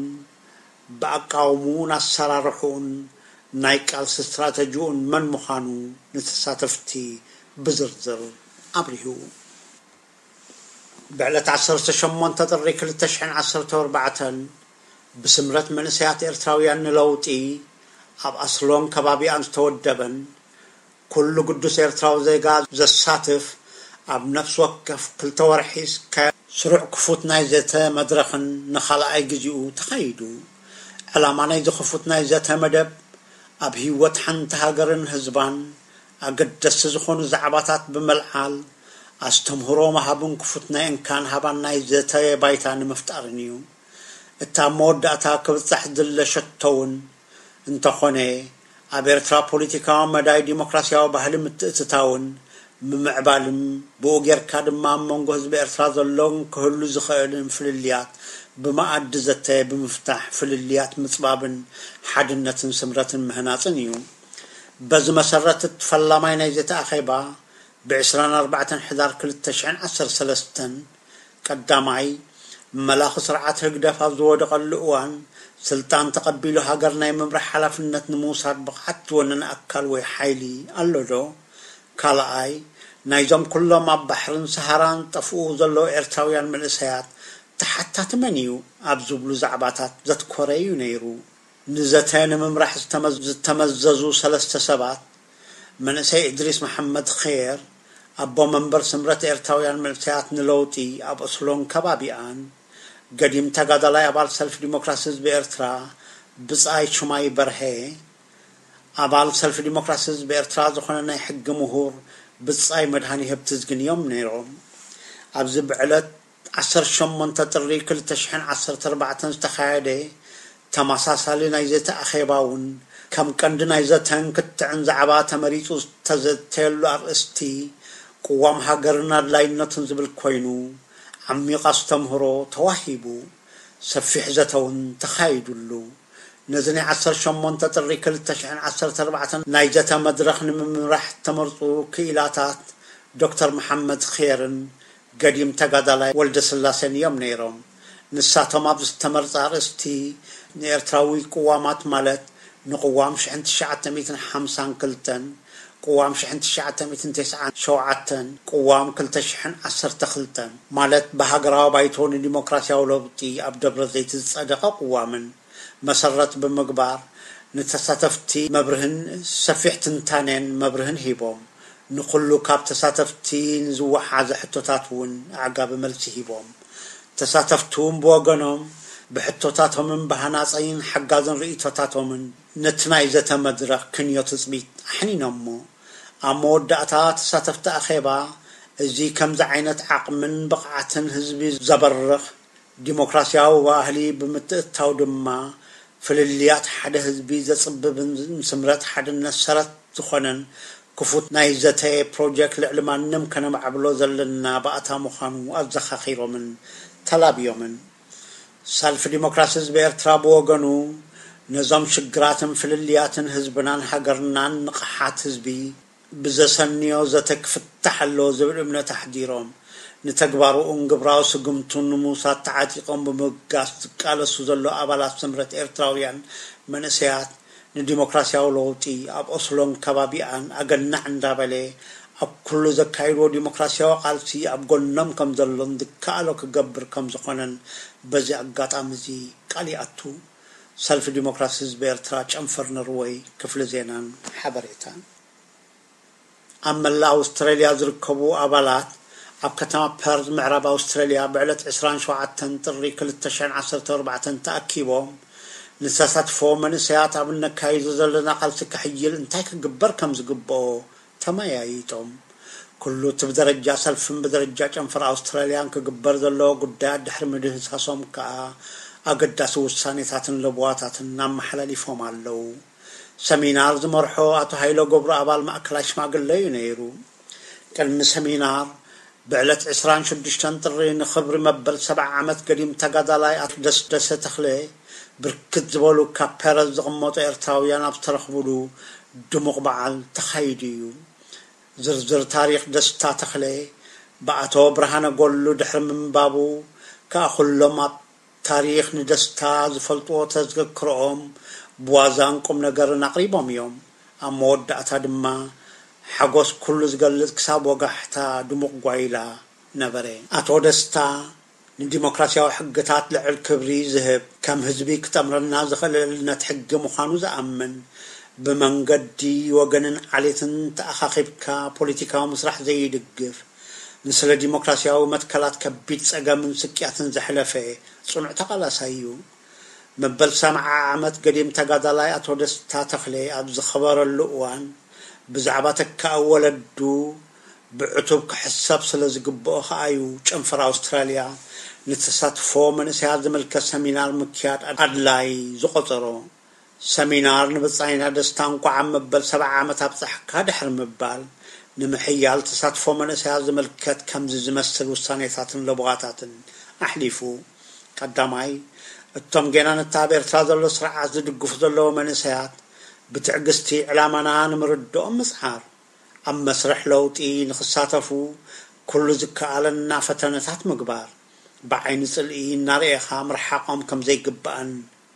ብኣቃውምኡን ኣሰራርሕኡን ናይ ቃልሲ ስትራተጂኡን መን ምዃኑ ንተሳተፍቲ ብዝርዝር ኣብሪሁ። ብዕለት ዓሰርተ ሸሞንተ ጥሪ ክልተ ሽሕን ዓሰርተ ኣርባዕተን ብስምረት መንእሰያት ኤርትራውያን ንለውጢ ኣብ ኣስሎን ከባቢኣን ዝተወደበን ኩሉ ግዱስ ኤርትራዊ ዜጋ ዘሳትፍ ኣብ ነፍሲ ወከፍ ክልተ ወርሒ ዝካየድ ስሩዕ ክፉት ናይ ዘተ መድረኽን ንኻልኣይ ግዜኡ ተኻይዱ። ዕላማ ናይዚ ክፉት ናይ ዘተ መደብ ኣብ ህይወት ሓንቲ ሃገርን ህዝባን ኣገደስቲ ዝኾኑ ዛዕባታት ብምልዓል ኣስተምህሮ ምሃብን ክፉት ናይ እንካን ሃባን ናይ ዘተ ባይታ ንምፍጣርን እዩ። እቲ ኣብ መወዳእታ ክብጻሕ ዝድለ ሸቶ እውን እንተኾነ ኣብ ኤርትራ ፖለቲካዊ መዳይ ዲሞክራሲያዊ ባህሊ ምትእትታውን ምምዕባልን ብኡ ጌርካ ድማ ኣብ መንጎ ህዝቢ ኤርትራ ዘሎን ክህሉ ዝኽእልን ፍልልያት ብመኣዲ ዘተ ብምፍታሕ ፍልልያት ምጽባብን ሓድነትን ስምረትን ምህናጽን እዩ። በዚ መሰረት እቲ ፈላማይ ናይ ዘተ ኣኼባ ብ ዕስራን ኣርባዕተን ሕዳር ክልተ ሽሕን ዓሰርተ ሰለስተን ቀዳማይ መላኺ ስርዓት ህግደፍ ኣብ ዝወደቐሉ እዋን ስልጣን ተቐቢሉ ሃገር ናይ ምምራሕ ሓላፍነት ንምውሳድ ብቕዓት ዝወነነ ኣካል ወይ ሓይሊ ኣሎ ዶ? ካልኣይ ናይዞም ኩሎም ኣብ ባሕርን ሰሃራን ጠፍኡ ዘለዉ ኤርትራውያን መንእሰያት ተሓታቲ መን እዩ ኣብ ዝብሉ ዛዕባታት ዘትኮረ እዩ ነይሩ። ንዘተ ንምምራሕ ዝተመዘዙ ሰለስተ ሰባት፣ መንእሰይ እድሪስ መሓመድ ኼር፣ ኣቦ መንበር ስምረት ኤርትራውያን መንእሰያት ንለውጢ ኣብ ኦስሎን ከባቢኣን፣ ገዲም ተጋዳላይ ኣባል ሰልፊ ዲሞክራሲ ህዝቢ ኤርትራ ብጻይ ሹማይ በርሀ፣ ኣባል ሰልፊ ዲሞክራሲ ህዝቢ ኤርትራ ዝኾነ ናይ ሕጊ ምሁር ብጻይ መድሃኒ ህብትዝግን እዮም ነይሮም። ኣብዚ ብዕለት ዓሰርተ ሸሞንተ ጥሪ ክልተ ሽሕን ዓሰርተ ኣርባዕተን ዝተኻየደ ተመሳሳሊ ናይ ዘተ ኣኼባ እውን ከም ቀንዲ ናይ ዘተን ክትዕን ዛዕባ ተመሪጹ ዝተዘተየሉ ኣርእስቲ ቅዋም ሃገርን ኣድላይነቱን ዝብል ኮይኑ፣ ዓሚቕ ኣስተምህሮ ተዋሂቡ፣ ሰፊሕ ዘተ እውን ተኻይዱሉ። ነዚ ናይ ዓሰርተ ሸሞንተ ጥሪ ክልተ ሽሕን ዓሰርተ ኣርባዕተን ናይ ዘተ መድረኽ ንምምራሕ እተመርጹ ክኢላታት ዶክተር መሓመድ ኼርን ገዲም ተጋዳላይ ወልደስላሴን እዮም ነይሮም። ንሳቶም ኣብ ዝተመርጸ ኣርእስቲ ንኤርትራዊ ቅዋማት ማለት ንቅዋም ሽሕን ትሽዓተ ሚእትን ሓምሳን ክልተን፣ ቅዋም ሽሕን ትሽዓተ ሚእትን ተስዓን ሸውዓተን፣ ቅዋም ክልተ ሽሕን ዓሰርተ ክልተን ማለት ብሃገራዊ ባይቶ ንዲሞክራሲያዊ ለውጢ ኣብ ደብረ ዘይት ዝጸደቐ ቅዋምን መሰረት ብምግባር ንተሳተፍቲ መብርህን ሰፊሕ ትንታኔን መብርህን ሂቦም። ንኹሉ ካብ ተሳተፍቲ ንዝወሓዘ ሕቶታት እውን ኣዕጋቢ መልሲ ሂቦም። ተሳተፍቲ እውን ብወገኖም ብሕቶታቶምን ብሃናጸይን ሓጋዝን ርእይቶታቶምን ነቲ ናይ ዘተ መድረኽ ክንዮ ትጽቢት ኣሕኒኖሞ። ኣብ መወዳእታ ተሳተፍቲ ኣኼባ እዚ ከምዚ ዓይነት ዓቕምን ብቕዓትን ህዝቢ ዘበርኽ ዲሞክራሲያዊ ባህሊ ብምትእትታው ድማ ፍልልያት ሓደ ህዝቢ ዘጽብብን ንስምረት ሓድነት ሰረት ዝኾነን ክፉት ናይ ዘተ ፕሮጀክት ልዕሊ ማንም ከነማዕብሎ ዘለና ባእታ ምዃኑ ኣዘኻኺሮምን ተላብዮምን። ሰልፊ ዲሞክራሲ ህዝቢ ኤርትራ ብወገኑ ነዞም ሽግራትን ፍልልያትን ህዝብናን ሃገርናን ንቕሓት ህዝቢ ብዘሰንዮ ዘተ ክፍታሕ ኣለዎ ዝብል እምነት ኣሕዲሮም፣ ንተግባሩኡን ግብራዊ ስጉምቱን ንምውሳድ ተዓጢቖም ብምብጋስ ዝቃለሱ ዘለዉ ኣባላት ስምረት ኤርትራውያን መንእሰያት ንዲሞክራሲያዊ ለውጢ ኣብ ኦስሎን ከባቢኣን ኣገናዕ እንዳበለ ኣብ ኩሉ ዘካይድዎ ዲሞክራሲያዊ ቃልሲ ኣብ ጎኖም ከም ዘሎን ዝከኣሎ ክገብር ከም ዝኾነን በዚ ኣጋጣሚ እዚ ቃል ይኣቱ። ሰልፊ ዲሞክራሲ ህዝቢ ኤርትራ፣ ጨንፈር ነርወይ፣ ክፍሊ ዜናን ሓበሬታን። ኣብ መላእ ኣውስትራልያ ዝርከቡ ኣባላት ኣብ ከተማ ፐርዝ ምዕራብ ኣውስትራልያ ብዕለት ዕስራን ሸውዓተን ጥሪ ክልተ ሽሕን ዓሰርተ ኣርባዕተን ተኣኪቦም ንተሳትፎ መንእሰያት ኣብ እነካይዶ ዘለና ቃልሲ ክሕይል እንታይ ክግበር ከም ዝግብኦ ተመያይጦም። ኩሉ እቲ ብደረጃ ሰልፍን ብደረጃ ጨንፈር ኣውስትራልያን ክግበር ዘለዎ ጉዳያት ድሕሪ ምድህሳሶም ከኣ ኣገዳሲ ውሳኔታትን ለበዋታትን ኣመሓላሊፎም ኣለዉ። ሰሚናር ዝመርሖ ኣቶ ሃይለ ገብሩ ኣባል ማእከላይ ሽማግለ እዩ ነይሩ። ቅድሚ ሰሚናር ብዕለት ዕስራን ሽዱሽተን ጥሪ ንኽብሪ መበል ሰብዓ ዓመት ገዲም ተጋዳላይ ኣቶ ደስደሰ ተኽለ ብርክት ዝበሉ ካብ ፔረዝ ዝቕመጡ ኤርትራውያን ኣብ ዝተረኽቡሉ ድሙቕ በዓል ተኻይዱ እዩ። ዝርዝር ታሪኽ ደስታ ተኽለ ብኣቶ ብርሃነ ጎሉ ድሕሪ ምንባቡ ከኣ ኩሎም ኣብ ታሪኽ ንደስታ ዝፈልጥዎ ተዘክርኦም ብዋዛን ቁም ነገርን ኣቕሪቦም እዮም። ኣብ መወዳእታ ድማ ሓጎስ ኩሉ ዝገልጽ ክሳብ ወጋሕታ ድሙቕ ጓይላ ነበረ። ኣቶ ደስታ ንዲሞክራሲያዊ ሕግታት ልዕል ክብሪ ዝህብ፣ ከም ህዝቢ ክጠምረና ዝኽእል ልዕልነት ሕጊ ምዃኑ ዝኣምን፣ ብመንገዲ ወገንን ዓሌትን ተኣኻኺብካ ፖለቲካዊ ምስራሕ ዘይድግፍ፣ ንስለ ዲሞክራሲያዊ መትከላት ከቢድ ጸገምን ስቅያትን ዘሕለፈ ጽኑዕ ተቓላሳይ እዩ። መበል ሰብዓ ዓመት ገዲም ተጋዳላይ ኣቶ ደስታ ተኽለ ኣብ ዝኸበረሉ እዋን፣ ብዛዕባ ተካኢ ወለዱ ብዕቱብ ክሕሰብ ስለ ዝግብኦ ከኣ እዩ ጨንፈር ኣውስትራልያ ንተሳትፎ መንእሰያት ዝምልከት ሰሚናር ምክያድ ኣድላይ ዝቖጸሮ። ሰሚናር ንብጻይና ደስታ እንቋዕ ኣብ መበል ሰብዓ ዓመት ኣብጻሕካ ድሕሪ ምባል፣ ንምሕያል ተሳትፎ መንእሰያት ዝምልከት ከምዚ ዝመስል ውሳኔታትን ለበዋታትን ኣሕሊፉ። ቀዳማይ፣ እቶም ጌና ነቲ ኣብ ኤርትራ ዘሎ ስርዓት ዝድግፉ ዘለዉ መንእሰያት ብትዕግስቲ ዕላማና ንምርድኦም ምጽዓር፣ ኣብ መስርሕ ለውጢ ንኽሳተፉ ኩሉ ዝከኣለና ፈተነታት ምግባር፣ ብዓይኒ ጽልኢ እናርኤኻ ምርሓቖም ከም ዘይግባእን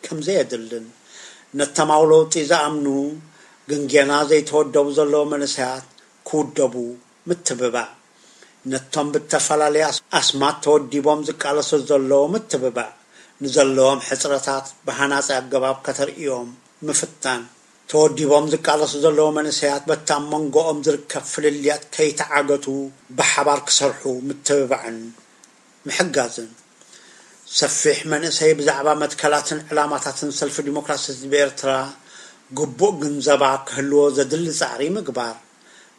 ከም ዘየድልን፣ ነቶም ኣብ ለውጢ ዝኣምኑ ግን ጌና ዘይተወደቡ ዘለዉ መንእሰያት ክውደቡ ምትብባዕ፣ ነቶም ብተፈላለየ ኣስ-፣ ኣስማት ተወዲቦም ዝቃለሱ ዘለዉ ምትብባዕ፣ ንዘለዎም ሕጽረታት ብሃናጺ ኣገባብ ከተርእዮም ምፍታን፣ ተወዲቦም ዝቃለሱ ዘለዉ መንእሰያት በቲ ኣብ መንጎኦም ዝርከብ ፍልልያት ከይተዓገቱ ብሓባር ክሰርሑ ምትብባዕን ምሕጋዝን። ሰፊሕ መንእሰይ ብዛዕባ መትከላትን ዕላማታትን ሰልፊ ዲሞክራሲ ህዝቢ ኤርትራ ግቡእ ግንዘባ ክህልዎ ዘድሊ ጻዕሪ ምግባር።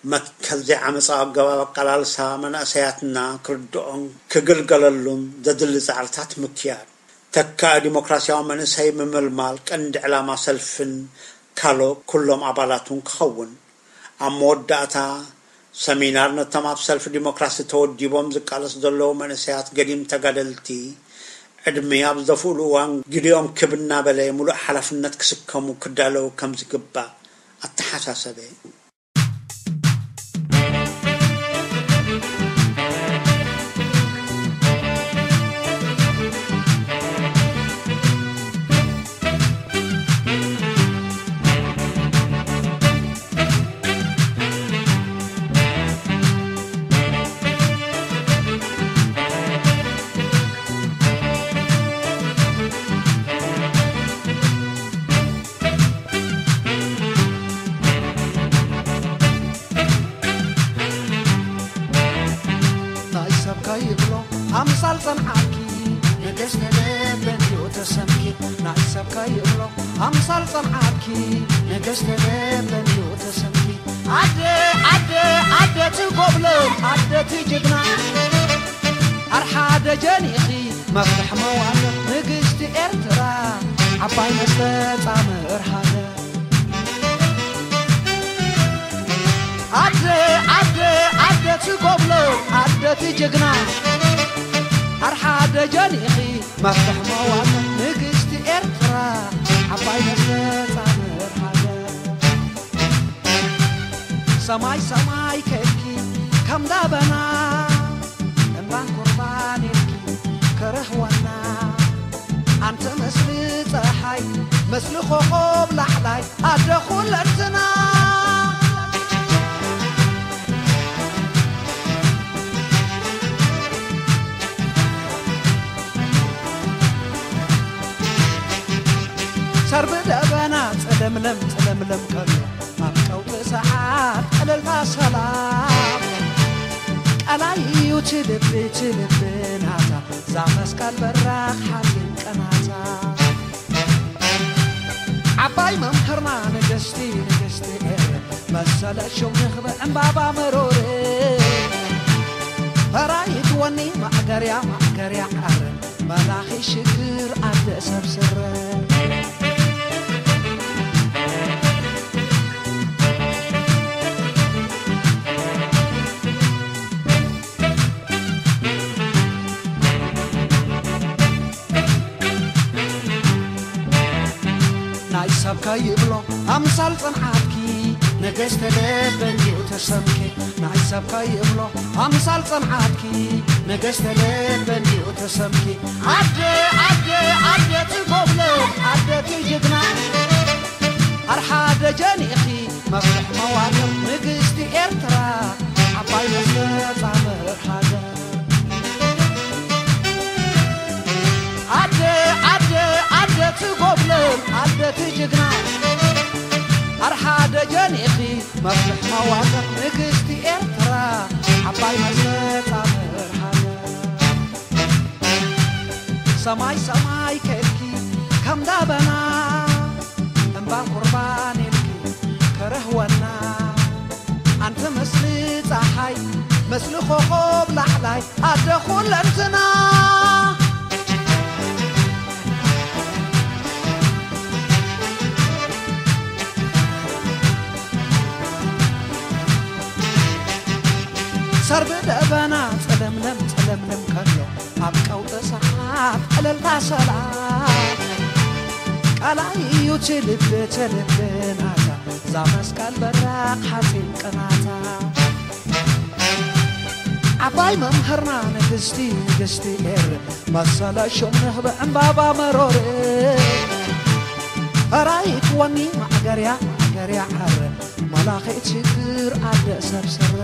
መትከል ዘይዓመጻዊ ኣገባብ ኣቀላልሳ መናእሰያትና ክርድኦን ክግልገለሉን ዘድሊ ጻዕርታት ምክያድ። ተካኢ ዲሞክራሲያዊ መንእሰይ ምምልማል ቀንዲ ዕላማ ሰልፍን ካሎ ኩሎም ኣባላቱን ክኸውን። ኣብ መወዳእታ ሰሚናር ነቶም ኣብ ሰልፊ ዲሞክራሲ ተወዲቦም ዝቃለሱ ዘለዉ መንእሰያት ገዲም ተጋደልቲ ዕድመ ኣብ ዝደፍኡሉ እዋን ግዲኦም ክብ እናበለ ምሉእ ሓላፍነት ክስከሙ ክዳለዉ ከም ዝግባእ ኣተሓሳሰበ። ናይ ሰብካ ይብሎ ኣምሳል ጸንዓኪ ንግስቲ ልበን እዩ ተሰምኪ። ናይ ሰብካ ይብሎ ኣምሳል ጸንዓኪ ንግስቲ ልበን እዩ ተሰምኪ። ኣደ ኣደ ኣደ ትጎብሎ ኣደ ትጅግና ኣርሓ ደጀን ኢኺ መፍትሕ መዋዘ ንግስቲ ኤርትራ ዓባይ መስተጻምር ሃገር። ኣደ ኣደ ኣደ ትጎብሎ ኣደ ትጅግና ኣርሓ ደጀን ኢኺ መፍትሕ መዋዘ ንግስቲ ኤርትራ ዓባይ መስተጻምር ሃገር። ሰማይ ሰማይ ከድኪ ከም ዳበና እምባን ቁርባን ኢልኪ ከረህወና ኣንቲ ምስሊ ጸሓይ ምስሊ ኮኾብ ላዕላይ ኣደ ኩለንትና። ሰርቢ ደበና ጽልምልም ጽልምልም ከሎ ኣብ ቀውጢ ሰዓት ዕልልታ ሰላም ቀላይ እዩ ትልቢ ትልቢ ናታ ዛ መስቀል በራኽ ሓፂን ቀናታ ዓባይ መምህርና ንግስቲ ንግስቲ ኤረ መሰለ ሹም ንኽበ ዕምባባ መሮር ፈራይት ወኒ ማእገርያ ማእገርያ ዓረ መላኺ ሽግር ኣደ ሰብ ስረ ናይ ሰብካ ይብሎ ኣምሳል ጽንዓትኪ ንግስቲ ልበን እዩ ተሰምኪ ናይ ሰብካ ይብሎ ኣምሳል ጽንዓትኪ ንግስቲ ልበን እዩ ተሰምኪ ኣደ ኣደ ኣደ ትጎብሎ ኣደ ትጅግና ኣርሓ ደጀን ኢኺ መፍትሕ መዋቅር ንግስቲ ኤርትራ ዓባይ መስተጻምር ሃገር ኣደ ኣደ ኣደ ትጎብለል ኣደ ትጅግና ኣርሓ ደጀን ኢኺ መፍትሕ መዋቅር ንግስቲ ኤርትራ ዓባይ መስተጻምር ሃገር ሰማይ ሰማይ ከድኪ ከም ዳበና እምባን ቁርባን ኢልኪ ከረህወና ኣንቲ ምስሊ ፀሓይ ምስሊ ኮኾብ ላዕላይ ኣደ ኩለንትና ሰርቢ ደበና ጸለምለም ጸለምለም ከሎ ኣብ ቀውጢ ሰዓት ዕልልታ ሰላም ቀላይ እዩ ትልቢ ትልቢ ናታ እዛ መስቀል በራቕ ሓፂን ቅናታ ዓባይ መምህርና ንግስቲ ንግስቲ ኤር መሰለ ሹም ንኽበ ዕምባባ መሮር ፈራይት ወኒ ማእገርያ ማእገርያ ዓረ መላኺ ችግር ኣደ ሰብ ስረ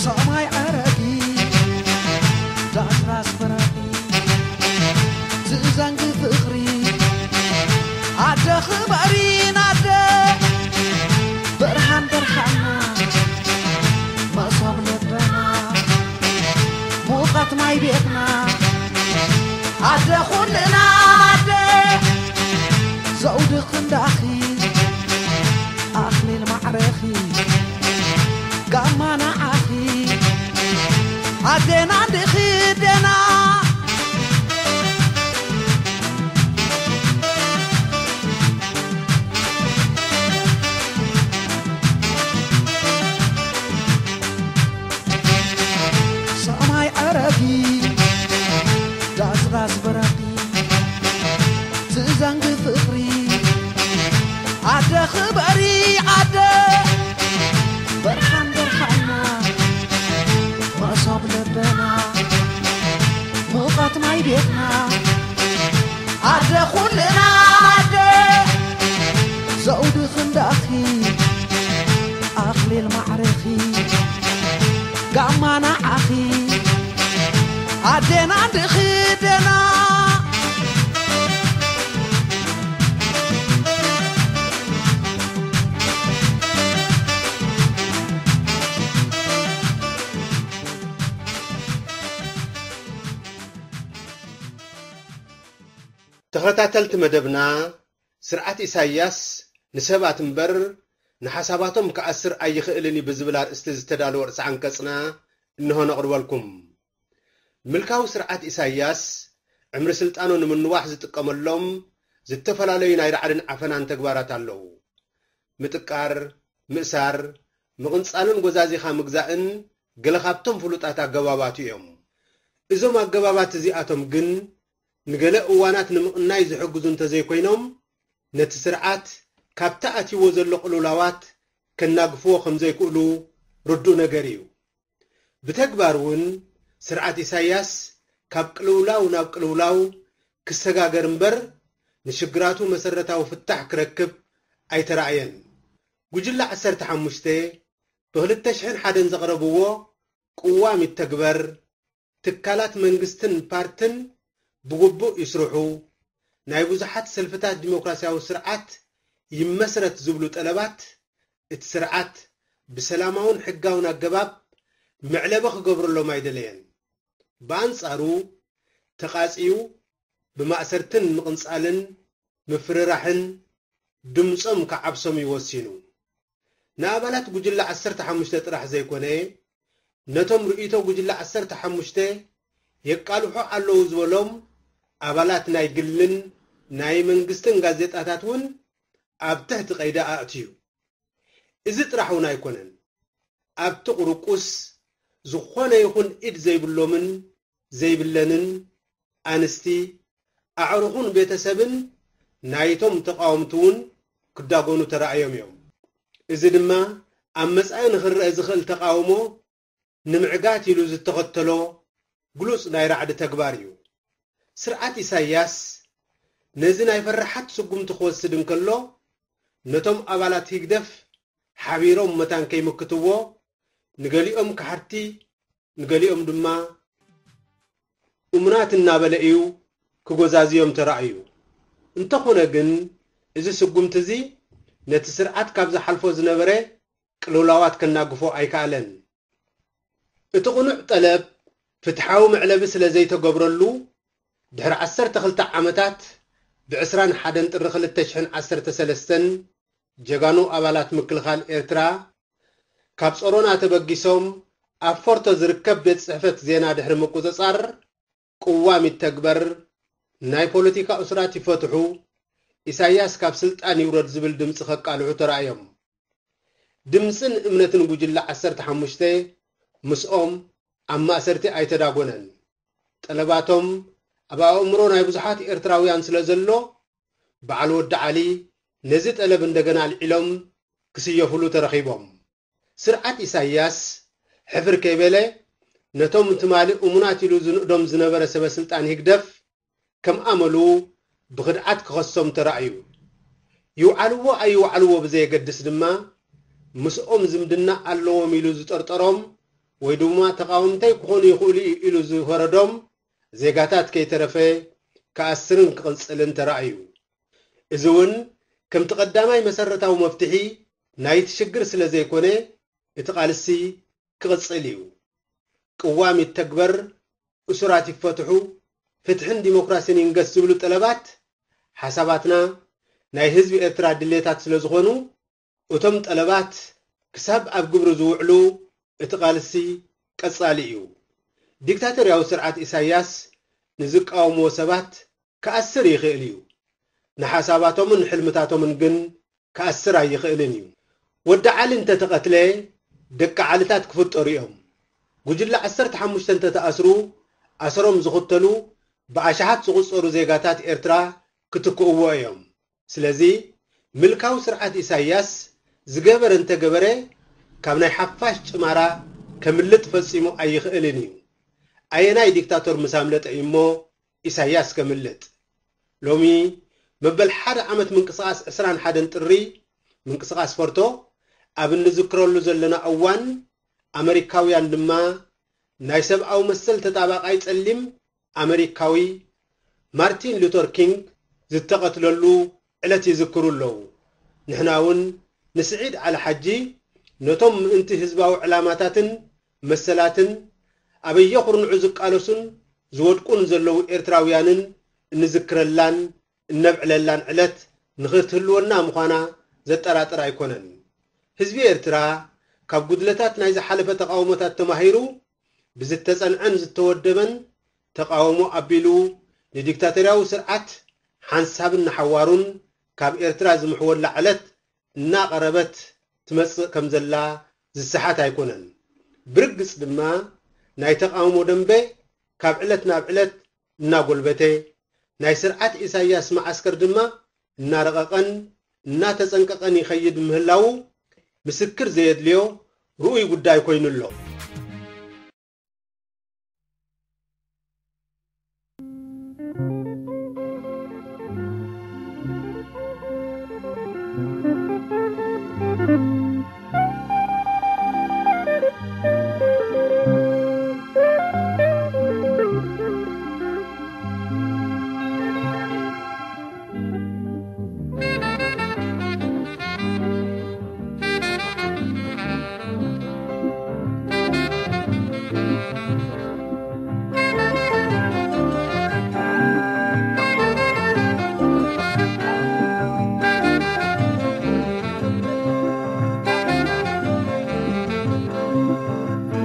ሰማይ ዓረቢ ዳስራስ በራቂ ዝእዛንጊ ፍቕሪ ኣደ ኽበሪን ኣደ ብርሃን ብርሃንና መሶብ ልብና ሙቐት ማይ ቤትና ኣደ ኩልና ኣደ ዘውዲ ክንዳኺ ኣኽሊል ማዕረኺ ደና እንዲኺ ደና። ሰማይ ዕረፊ፣ ዳስዳስ በራኺ፣ ትዘንጊ ፍቕሪ፣ ኣደ ኽበሪ ኣደ፣ በርሃን በርሃና፣ መሶብ ልበና፣ ሙቐት ማይ ቤትና፣ ኣደ ኹልና ኣደ፣ ዘውዲ ክንዳኺ፣ ኣኽሊል ማዕረኺ፣ ጋማ ንዓኺ፣ ኣዴና እንዲኺ ደና። ተኸታተልቲ መደብና፣ ስርዓት ኢሳያስ ንሰባት እምበር ንሓሳባቶም ክኣስር ኣይኽእልን እዩ ብዝብል ኣርእስቲ ዝተዳለወ ርእሲ ዓንቀጽና እንሆ ነቕርበልኩም። ምልካዊ ስርዓት ኢሳያስ ዕምሪ ስልጣኑ ንምንዋሕ ዝጥቀመሎም ዝተፈላለዩ ናይ ራዕድን ዓፈናን ተግባራት ኣለዉ። ምጥቃር፣ ምእሳር፣ ምቕንጻልን ጎዛዚኻ ምግዛእን ገለ ካብቶም ፍሉጣት ኣገባባቱ እዮም። እዞም ኣገባባት እዚኣቶም ግን ንገለ እዋናት ንምቕናይ ዝሕግዙ እንተዘይኮይኖም፣ ነቲ ስርዓት ካብቲ ኣትይዎ ዘሎ ቅልውላዋት ከናግፍዎ ከም ዘይክእሉ ርዱእ ነገር እዩ። ብተግባር እውን ስርዓት ኢሳያስ ካብ ቅልውላው ናብ ቅልውላው ክሰጋገር እምበር፣ ንሽግራቱ መሰረታዊ ፍታሕ ክረክብ ኣይተራእየን። ጉጅለ ዓሰርተ ሓሙሽተ ብ ክልተ ሽሕን ሓደን ዘቕረብዎ ቅዋም ይተግበር፣ ትካላት መንግስትን ፓርትን ብግቡእ ይስርሑ፣ ናይ ብዙሓት ሰልፍታት ዲሞክራሲያዊ ስርዓት ይመስረት ዝብሉ ጠለባት፣ እቲ ስርዓት ብሰላማውን ሕጋውን ኣገባብ መዕለቢ ክገብረሎም ኣይደለየን። ብኣንጻሩ፣ ተቓጽዩ ብማእሰርትን ምቕንጻልን ምፍርራሕን ድምጾም ክዓብሶም እዩ ወሲኑ። ንኣባላት ጉጅለ ዓሰርተ ሓሙሽተ ጥራሕ ዘይኮነ፣ ነቶም ርእይቶ ጉጅለ ዓሰርተ ሓሙሽተ የቃልሑ ኣለዉ ዝበሎም ኣባላት ናይ ግልን ናይ መንግስትን ጋዜጣታት እውን ኣብ ትሕቲ ቀይዲ ኣእትዩ። እዚ ጥራሕ እውን ኣይኮነን። ኣብቲ ቁርቁስ ዝኾነ ይኹን ኢድ ዘይብሎምን ዘይብለንን ኣንስቲ፣ ኣዕሩኽን ቤተሰብን ናይቶም ተቓወምቲ እውን ክዳጎኑ ተራእዮም እዮም። እዚ ድማ ኣብ መጻኢ ንኽረአ ዝኽእል ተቓውሞ ንምዕጋት ኢሉ ዝተኸተሎ ግሉጽ ናይ ራዕዲ ተግባር እዩ። ስርዓት ኢሳያስ ነዚ ናይ ፈራሓት ስጉምቲ ክወስድ እንከሎ፣ ነቶም ኣባላት ህግደፍ ሓቢሮም መታን ከይምክትዎ፣ ንገሊኦም ከሓድቲ፣ ንገሊኦም ድማ እሙናት እናበለ እዩ ክጎዛዝዮም ተራእዩ። እንተኾነ ግን፣ እዚ ስጉምቲ እዚ ነቲ ስርዓት ካብ ዝሓልፎ ዝነበረ ቅልውላዋት ከናግፎ ኣይከኣለን። እቲ ቅኑዕ ጠለብ ፍትሓዊ መዕለቢ ስለ ዘይተገብረሉ፣ ድሕሪ ዓሰርተ ክልተ ዓመታት፣ ብ ዕስራን ሓደን ጥሪ ክልተ ሽሕን ዓሰርተ ሰለስተን፣ ጀጋኑ ኣባላት ምክልኻል ኤርትራ፣ ካብ ጾሮና ተበጊሶም፣ ኣብ ፎርቶ ዝርከብ ቤት ጽሕፈት ዜና ድሕሪ ምቁጽጻር፣ ቅዋም ይተግበር፣ ናይ ፖለቲካ እሱራት ይፈትሑ፣ ኢሳያስ ካብ ስልጣን ይውረድ ዝብል ድምጺ ከቃልሑ ተራእዮም። ድምጽን እምነትን ጉጅለ ዓሰርተ ሓሙሽተ ምስኦም ኣብ ማእሰርቲ ኣይተዳጎነን። ጠለባቶም ኣብ ኣእምሮ ናይ ብዙሓት ኤርትራውያን ስለ ዘሎ፣ በዓል ወዲ ዓሊ ነዚ ጠለብ እንደገና ኣልዒሎም ክስየፉሉ ተረኺቦም። ስርዓት ኢሳያስ ሕፍር ከይበለ፣ ነቶም ትማሊ እሙናት ኢሉ ዝንእዶም ዝነበረ ሰበ ስልጣን ህግደፍ ከም ኣመሉ ብኽድዓት ክኸሶም ተራእዩ። ይውዓልዎ ኣይውዓልዎ ብዘየገድስ ድማ፣ ምስኦም ዝምድና ኣለዎም ኢሉ ዝጠርጠሮም ወይ ድማ ተቓወምተይ ክኾኑ ይኽእሉ እዩ ኢሉ ዝፈረዶም ዜጋታት ከይተረፈ ክኣስርን ክቕጽልን ተራእዩ። እዚ እውን ከምቲ ቀዳማይ መሰረታዊ መፍትሒ ናይቲ ሽግር ስለ ዘይኮነ፣ እቲ ቃልሲ ክቕጽል እዩ። ቅዋም ይተግበር፣ እሱራት ይፈትሑ፣ ፍትሕን ዲሞክራሲን ይንገስ ዝብሉ ጠለባት፣ ሓሳባትና፣ ናይ ህዝቢ ኤርትራ ድሌታት ስለ ዝኾኑ፣ እቶም ጠለባት ክሳብ ኣብ ግብሪ ዝውዕሉ፣ እቲ ቃልሲ ቀጻሊ እዩ። ዲክታቶርያዊ ስርዓት ኢሳያስ ንዝቃወምዎ ሰባት ክኣስር ይኽእል እዩ። ንሓሳባቶምን ሕልምታቶምን ግን ክኣስር ኣይኽእልን እዩ። ወዲ ዓሊ እንተተቐትለ፣ ደቂ ዓልታት ክፍጠሩ እዮም። ጉጅለ ዓሰርተ ሓሙሽተ እንተተኣስሩ፣ ኣሰሮም ዝኽተሉ ብኣሽሓት ዝቑጸሩ ዜጋታት ኤርትራ ክትክእዎ እዮም። ስለዚ፣ ምልካዊ ስርዓት ኢሳያስ ዝገበረ እንተገበረ፣ ካብ ናይ ሓፋሽ ጭማራ ከምልጥ ፈጺሙ ኣይኽእልን እዩ። ኣየናይ ዲክታቶር ምስ ኣምለጠ እዩ እሞ ኢሳያስ ከምልጥ? ሎሚ መበል ሓደ ዓመት ምንቅስቓስ ዕስራን ሓደን ጥሪ፣ ምንቅስቓስ ፈርቶ፣ ኣብ እንዝክረሉ ዘለና እዋን፣ ኣመሪካውያን ድማ ናይ ሰብኣዊ መሰል ተጣባቓይ ጸሊም ኣመሪካዊ ማርቲን ሉተር ኪንግ ዝተቐትለሉ ዕለት ይዝክሩ ኣለዉ። ንሕና እውን ንስዒድ ዓሊ ሓጂ ነቶም ምእንቲ ህዝባዊ ዕላማታትን መሰላትን ኣበየ ኩርንዑ ዝቃለሱን ዝወድቁን ዘለዉ ኤርትራውያንን እንዝክረላን እነብዕለላን ዕለት ንኽትህልወና ምዃና ዘጠራጥር ኣይኮነን። ህዝቢ ኤርትራ ካብ ጉድለታት ናይ ዝሓለፈ ተቓውሞታት ተማሂሩ ብዝተጸንዐን ዝተወደበን ተቓውሞ ኣቢሉ ንዲክታቶርያዊ ስርዓት ሓንሳብን ንሓዋሩን ካብ ኤርትራ ዝምሕወላ ዕለት እናቐረበት ትመጽእ ከም ዘላ ዝሰሓት ኣይኮነን። ብርግጽ ድማ ናይ ተቓውሞ ደንበ ካብ ዕለት ናብ ዕለት እናጎልበተ፣ ናይ ስርዓት ኢሳያስ መዓስከር ድማ እናረቐቐን እናተጸንቀቐን ይኸይድ ምህላዉ ምስክር ዘየድልዮ ርኡይ ጉዳይ ኮይኑ ኣሎ።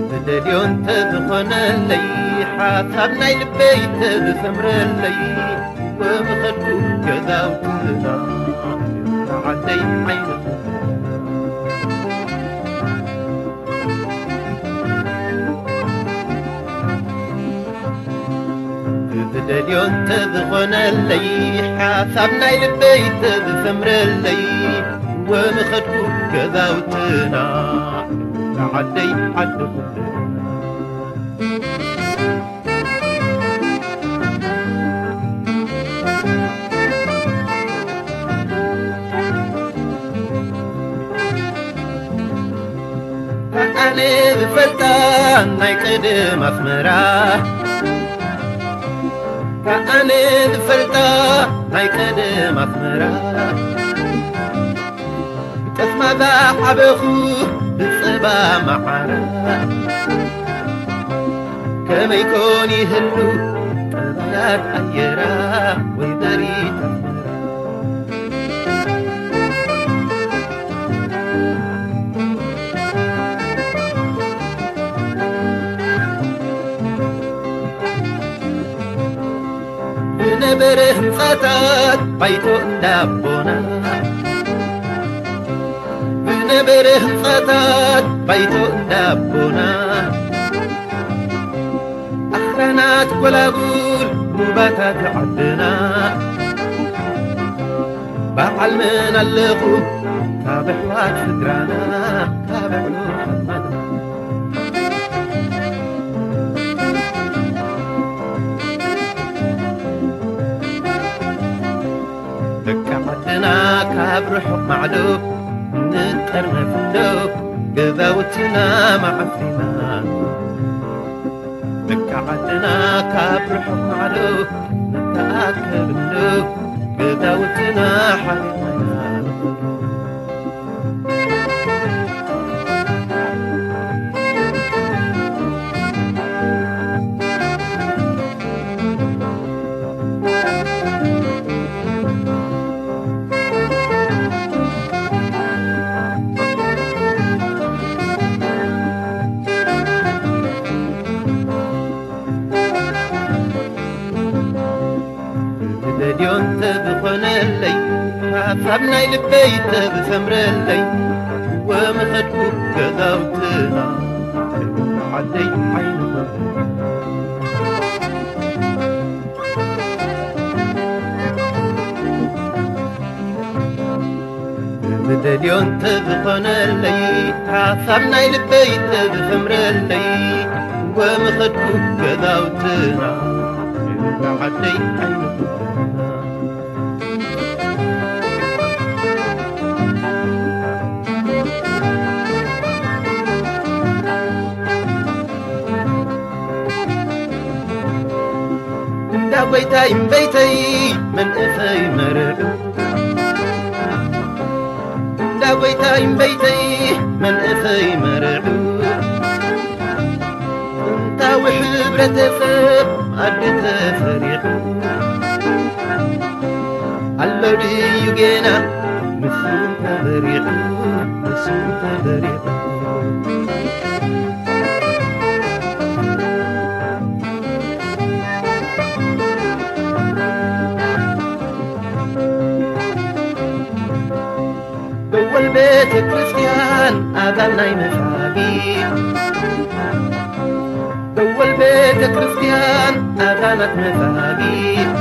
ዝደልዮ እንተዝኾነለይ፣ ሓሳብ ናይ ልበይ እንተዝሰምረለይ፣ ወምኸድኩ ገዛውትና ዓደይ ዓይነት ዝደልዮ እንተዝኾነለይ፣ ሓሳብ ናይ ልበይ እንተዝሰምረለይ፣ ወምኸድኩ ገዛውትና ዓደይ ዓዲ ኩልና። ኣነ ዝፈልጣ ናይ ቀደም ኣስመራ፣ ኣነ ዝፈልጣ ናይ ቀደም ኣስመራ፣ ጠስማዛ ዓበኹ ብጸባ መዓራ፣ ከመይ ኮን ይህሉ ጠባያት ኣየራ ወይዘሪት ኣስመራ። ዝነበረ ህንጻታት ባይቶ እንዳቦና፣ ዝነበረ ህንጻታት ባይቶ እንዳቦና፣ ኣኽራናት ጎላጉል ሩባታት ዓድና፣ በዓል መን ኣለኹ ካብ ኣሕዋት ስድራና፣ ካብ ኣዕሩኽ ኣዝማድና። ደቂ ዓድና ካብ ርሑቕ ማዕዶ ንጠርነፍ እንዶ፣ ገዛውትና መዓስ ኢና ደቂ ዓድና ካብ ርሑቕ ማዕዶ ንተኣከብ እንዶ፣ ገዛውትና ሓሪቕና። ካብ ናይ ልበይ ተብሰምረለይ ወመኸድኩ ገዛውትና ዓደይ ዓይንኹም ብደልዮ እንተዝኾነለይ ሓሳብ ናይ ልበይ ተዝሰምረለይ ወመኸድኩ ገዛውትና ዓደይ ዓይንኹም እንዳ ጎይታይ እምበይተይ መንእሰይ መርዑ እንዳ ጎይታይ እምበይተይ መንእሰይ መርዑ ጥንታዊ ሕብረተሰብ ኣዲ ተፈሪቑ ኣሎ ድዩ ጌና ንሱ ተበሪቑ ንሱ ተበሪቑ ደወል ቤተ ክርስቲያን ኣዛን ናይ መሳጊድ ደወል ቤተ ክርስቲያን ኣዛናት መሳጊድ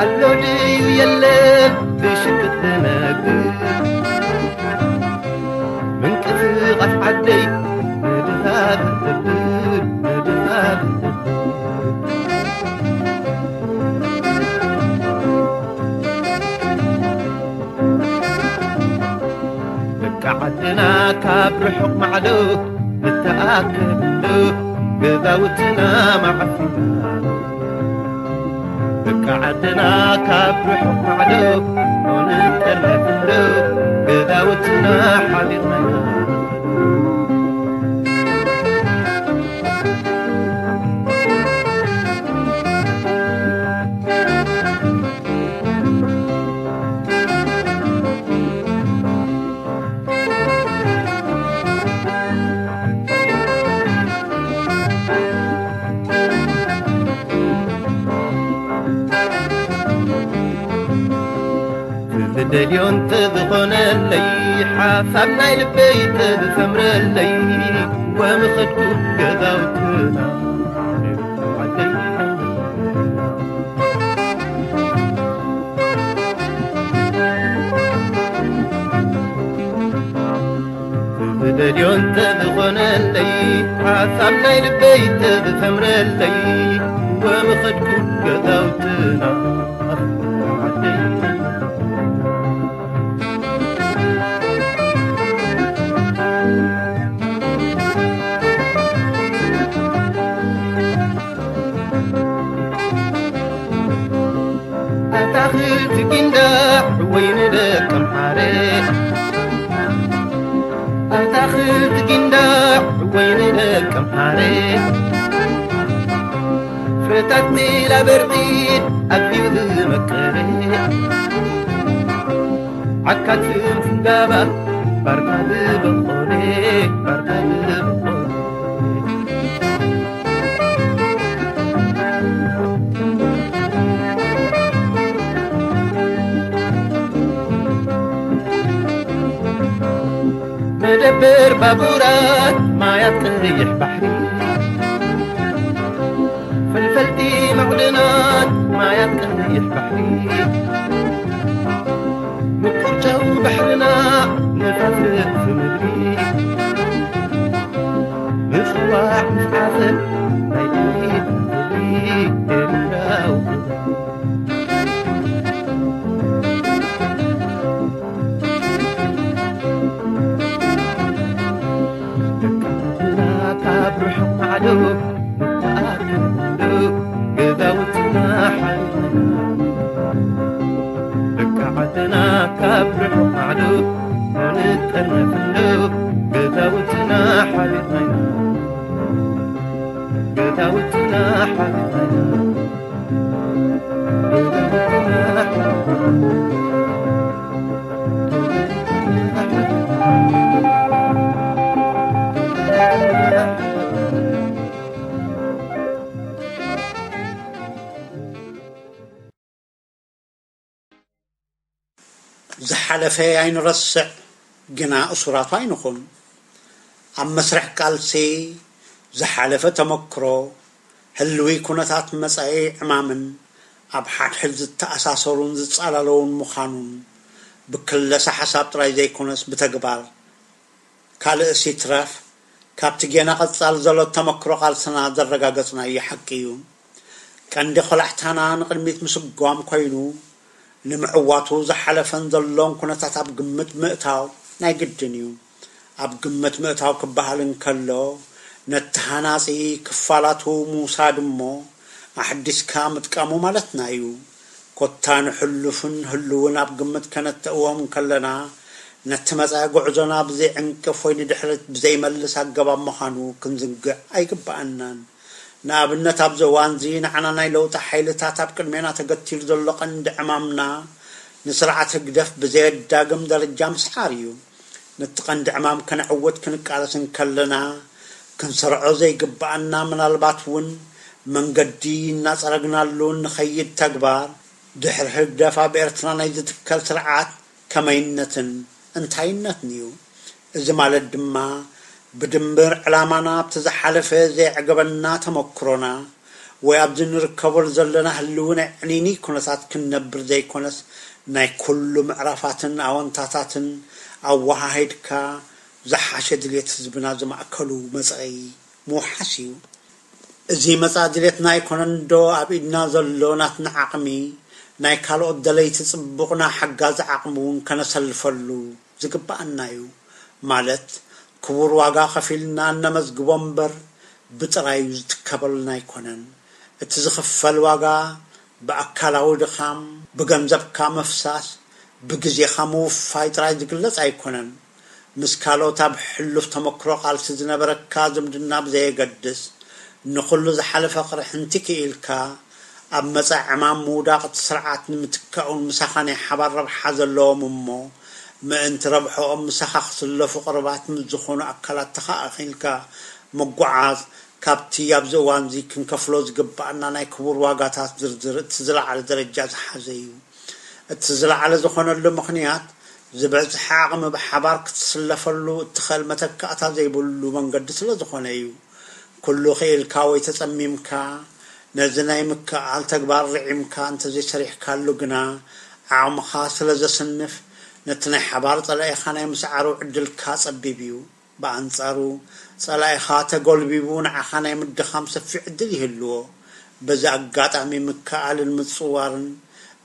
ኣሎ ድዩ የለን ብሽክት ዝነግድ ምንቅስቃስ ዓደይ ንድኻ ዝሕብር ንድኻ ዝሕብር ደቂ ዓድና ካብ ርሑቕ ማዕዶ ንተኣከብሉ ገዛውትና ማዕፊና ደቂ ዓድና ካብ ርሑቕ ማዕዶ ንጠርነፍሉ ገዛውትና ሓቢርና ዝደልዮ እንተዝኾነለይ ሓሳብ ናይ ልበይ ተዝሰምረለይ ወምኸድኩ ገዛውትና ዓደይ ዝደልዮ እንተዝኾነለይ ሓሳብ ናይ ልበይ ተዝሰምረለይ ወምኸድኩ ገዛውትና ዓደይ ኣታኽልቲ ጊንዳዕ ወይኒ ደቀምሓረ ኣታኽልቲ ጊንዳዕ ወይኒ ደቀምሓረ ፍረታት ሜላ በርዒድ ኣዝዩ ዝመቀረ ዓካት ፍንፍንጋባ ባርካ ዝበቆለ ባርካ ዝበቆለ መደበር ባቡራት ማያት ቀይሕ ባሕሪ ፈልፈልቲ ማዕድናት ማያት ቀይሕ ባሕሪ ምቁር ጨው ባሕርና ንፋስ ርእሲ ምድሪ ምጽዋዕ ምስ ዓሰብ ናይ ጥሪት ምድሪ ኤርትራዊ ደቃትና ካብ ርሑቕ ማዕዶ ንተኣከብሉ ገዛውትና ሓቢርና ደቂ ዓድና ካብ ርሑቕ ማዕዶ ንጠርነፍሉ ገዛውትና ሓቢርና ገዛውትና ሓቢርና ዝሓለፈ ኣይንረስዕ፣ ግና እሱራቱ ኣይንኹን። ኣብ መስርሕ ቃልሲ ዝሓለፈ ተመክሮ፣ ህልዊ ኩነታት መጻኢ ዕማምን ኣብ ሓድሕድ ዝተኣሳሰሩን ዝጻላለውን ምዃኑን ብክለሳ ሓሳብ ጥራይ ዘይኮነስ ብተግባር ካልእስ ይትረፍ፣ ካብቲ ጌና ቀጻል ዘሎ ተመክሮ ቃልስና ዘረጋገጽናዮ ሓቂ እዩ። ቀንዲ ኾላሕታና ንቕድሚት ምስጓም ኮይኑ፣ ንምዕዋቱ ዝሓለፈን ዘሎን ኩነታት ኣብ ግምት ምእታው ናይ ግድን እዩ። ኣብ ግምት ምእታው ክበሃል እንከሎ፣ ነቲ ሃናጺ ክፋላቱ ምውሳድ እሞ፣ ኣሕዲስካ ምጥቃሙ ማለትና እዩ። ኮታ ንሕሉፍን ህልውን ኣብ ግምት ከነተእዎም እንከለና፣ ነቲ መጻኢ ጉዕዞና ብዘይዕንቅፍ ወይ ንድሕሪት ብዘይመልስ ኣገባብ ምዃኑ ክንዝንግዕ ኣይግብኣናን። ንኣብነት፣ ኣብዚ እዋንዚ ንዓና ናይ ለውጢ ሓይልታት ኣብ ቅድሜና ተገቲሩ ዘሎ ቀንዲ ዕማምና፣ ንስርዓት ህግደፍ ብዘየዳግም ደረጃ ምስዓር እዩ። ነቲ ቀንዲ ዕማም ከነዕውት ክንቃለስ እንከለና፣ ክንሰርዖ ዘይግብኣና፣ ምናልባት እውን መንገዲ እናጸረግናሉ እንኸይድ ተግባር፣ ድሕሪ ህግደፍ ኣብ ኤርትራ ናይ ዝትከል ስርዓት ከመይነትን እንታይነትን እዩ። እዚ ማለት ድማ፣ ብድምር ዕላማና ኣብቲ ዝሓለፈ ዘየዕገበና ተመክሮና፣ ወይ ኣብዚ ንርከበሉ ዘለና ህልዊ ናይ ዕኒኒ ኩነታት ክንነብር ዘይኮነስ፣ ናይ ኩሉ ምዕራፋትን ኣወንታታትን ኣወሃሂድካ፣ ዝሓሸ ድሌት ህዝብና ዝማእከሉ መጻኢ ምውሓስ እዩ። እዚ መጻኢ ድሌትና ኣይኮነን ዶ ኣብ ኢድና ዘሎ ናትና ዓቕሚ፣ ናይ ካልኦት ደለይቲ ጽቡቕና ሓጋዚ ዓቕሚ እውን ከነሰልፈሉ ዝግብኣና እዩ። ማለት፣ ክቡር ዋጋ ከፊልና እነመዝግቦ እምበር፣ ብጥራዩ ዝትከበልና ኣይኮነን። እቲ ዝኽፈል ዋጋ ብኣካላዊ ድኻም፣ ብገንዘብካ ምፍሳስ፣ ብግዜኻ ምውፋይ ጥራይ ዝግለጽ ኣይኮነን። ምስ ካልኦት ኣብ ሕሉፍ ተመክሮ ቃልሲ ዝነበረካ ዝምድና ብዘየገድስ፣ ንኹሉ ዝሓለፈ ቅርሕንቲ ክኢልካ፣ ኣብ መጻኢ ዕማም ምውዳቕ እቲ ስርዓት ንምትካኡን ምሳኻ ናይ ሓባር ረብሓ ዘለዎም እሞ፣ ምእንቲ ረብሖኦም ምሳኻ ክስለፉ ቅርባት ምስ ዝኾኑ ኣካላት ተኸኣኺልካ ምጉዓዝ፣ ካብቲ ኣብዚ እዋንዚ ክንከፍሎ ዝግብኣና ናይ ክቡር ዋጋታት ዝርዝር እቲ ዝለዓለ ደረጃ ዝሓዘ እዩ። እቲ ዝለዓለ ዝኾነሉ ምኽንያት፣ ዝበዝሐ ዓቕሚ ብሓባር ክትስለፈሉ እትኽእል መተካእታ ዘይብሉ መንገዲ ስለ ዝኾነ እዩ። ኩሉ ክኢልካ ወይ ተጸሚምካ፣ ነዚ ናይ ምክእኣል ተግባር ርዒምካ እንተዘይሰሪሕካሉ ግና፣ ዓቕምኻ ስለ ዘስንፍ፣ ነቲ ናይ ሓባር ጸላኢኻ ናይ ምስዓሩ ዕድልካ ጸቢብ እዩ። ብኣንጻሩ፣ ጸላኢኻ ተጎልቢቡ ንዓኻ ናይ ምድኻም ሰፊሕ ዕድል ይህልዎ። በዚ ኣጋጣሚ ምክኣልን ምጽዋርን፣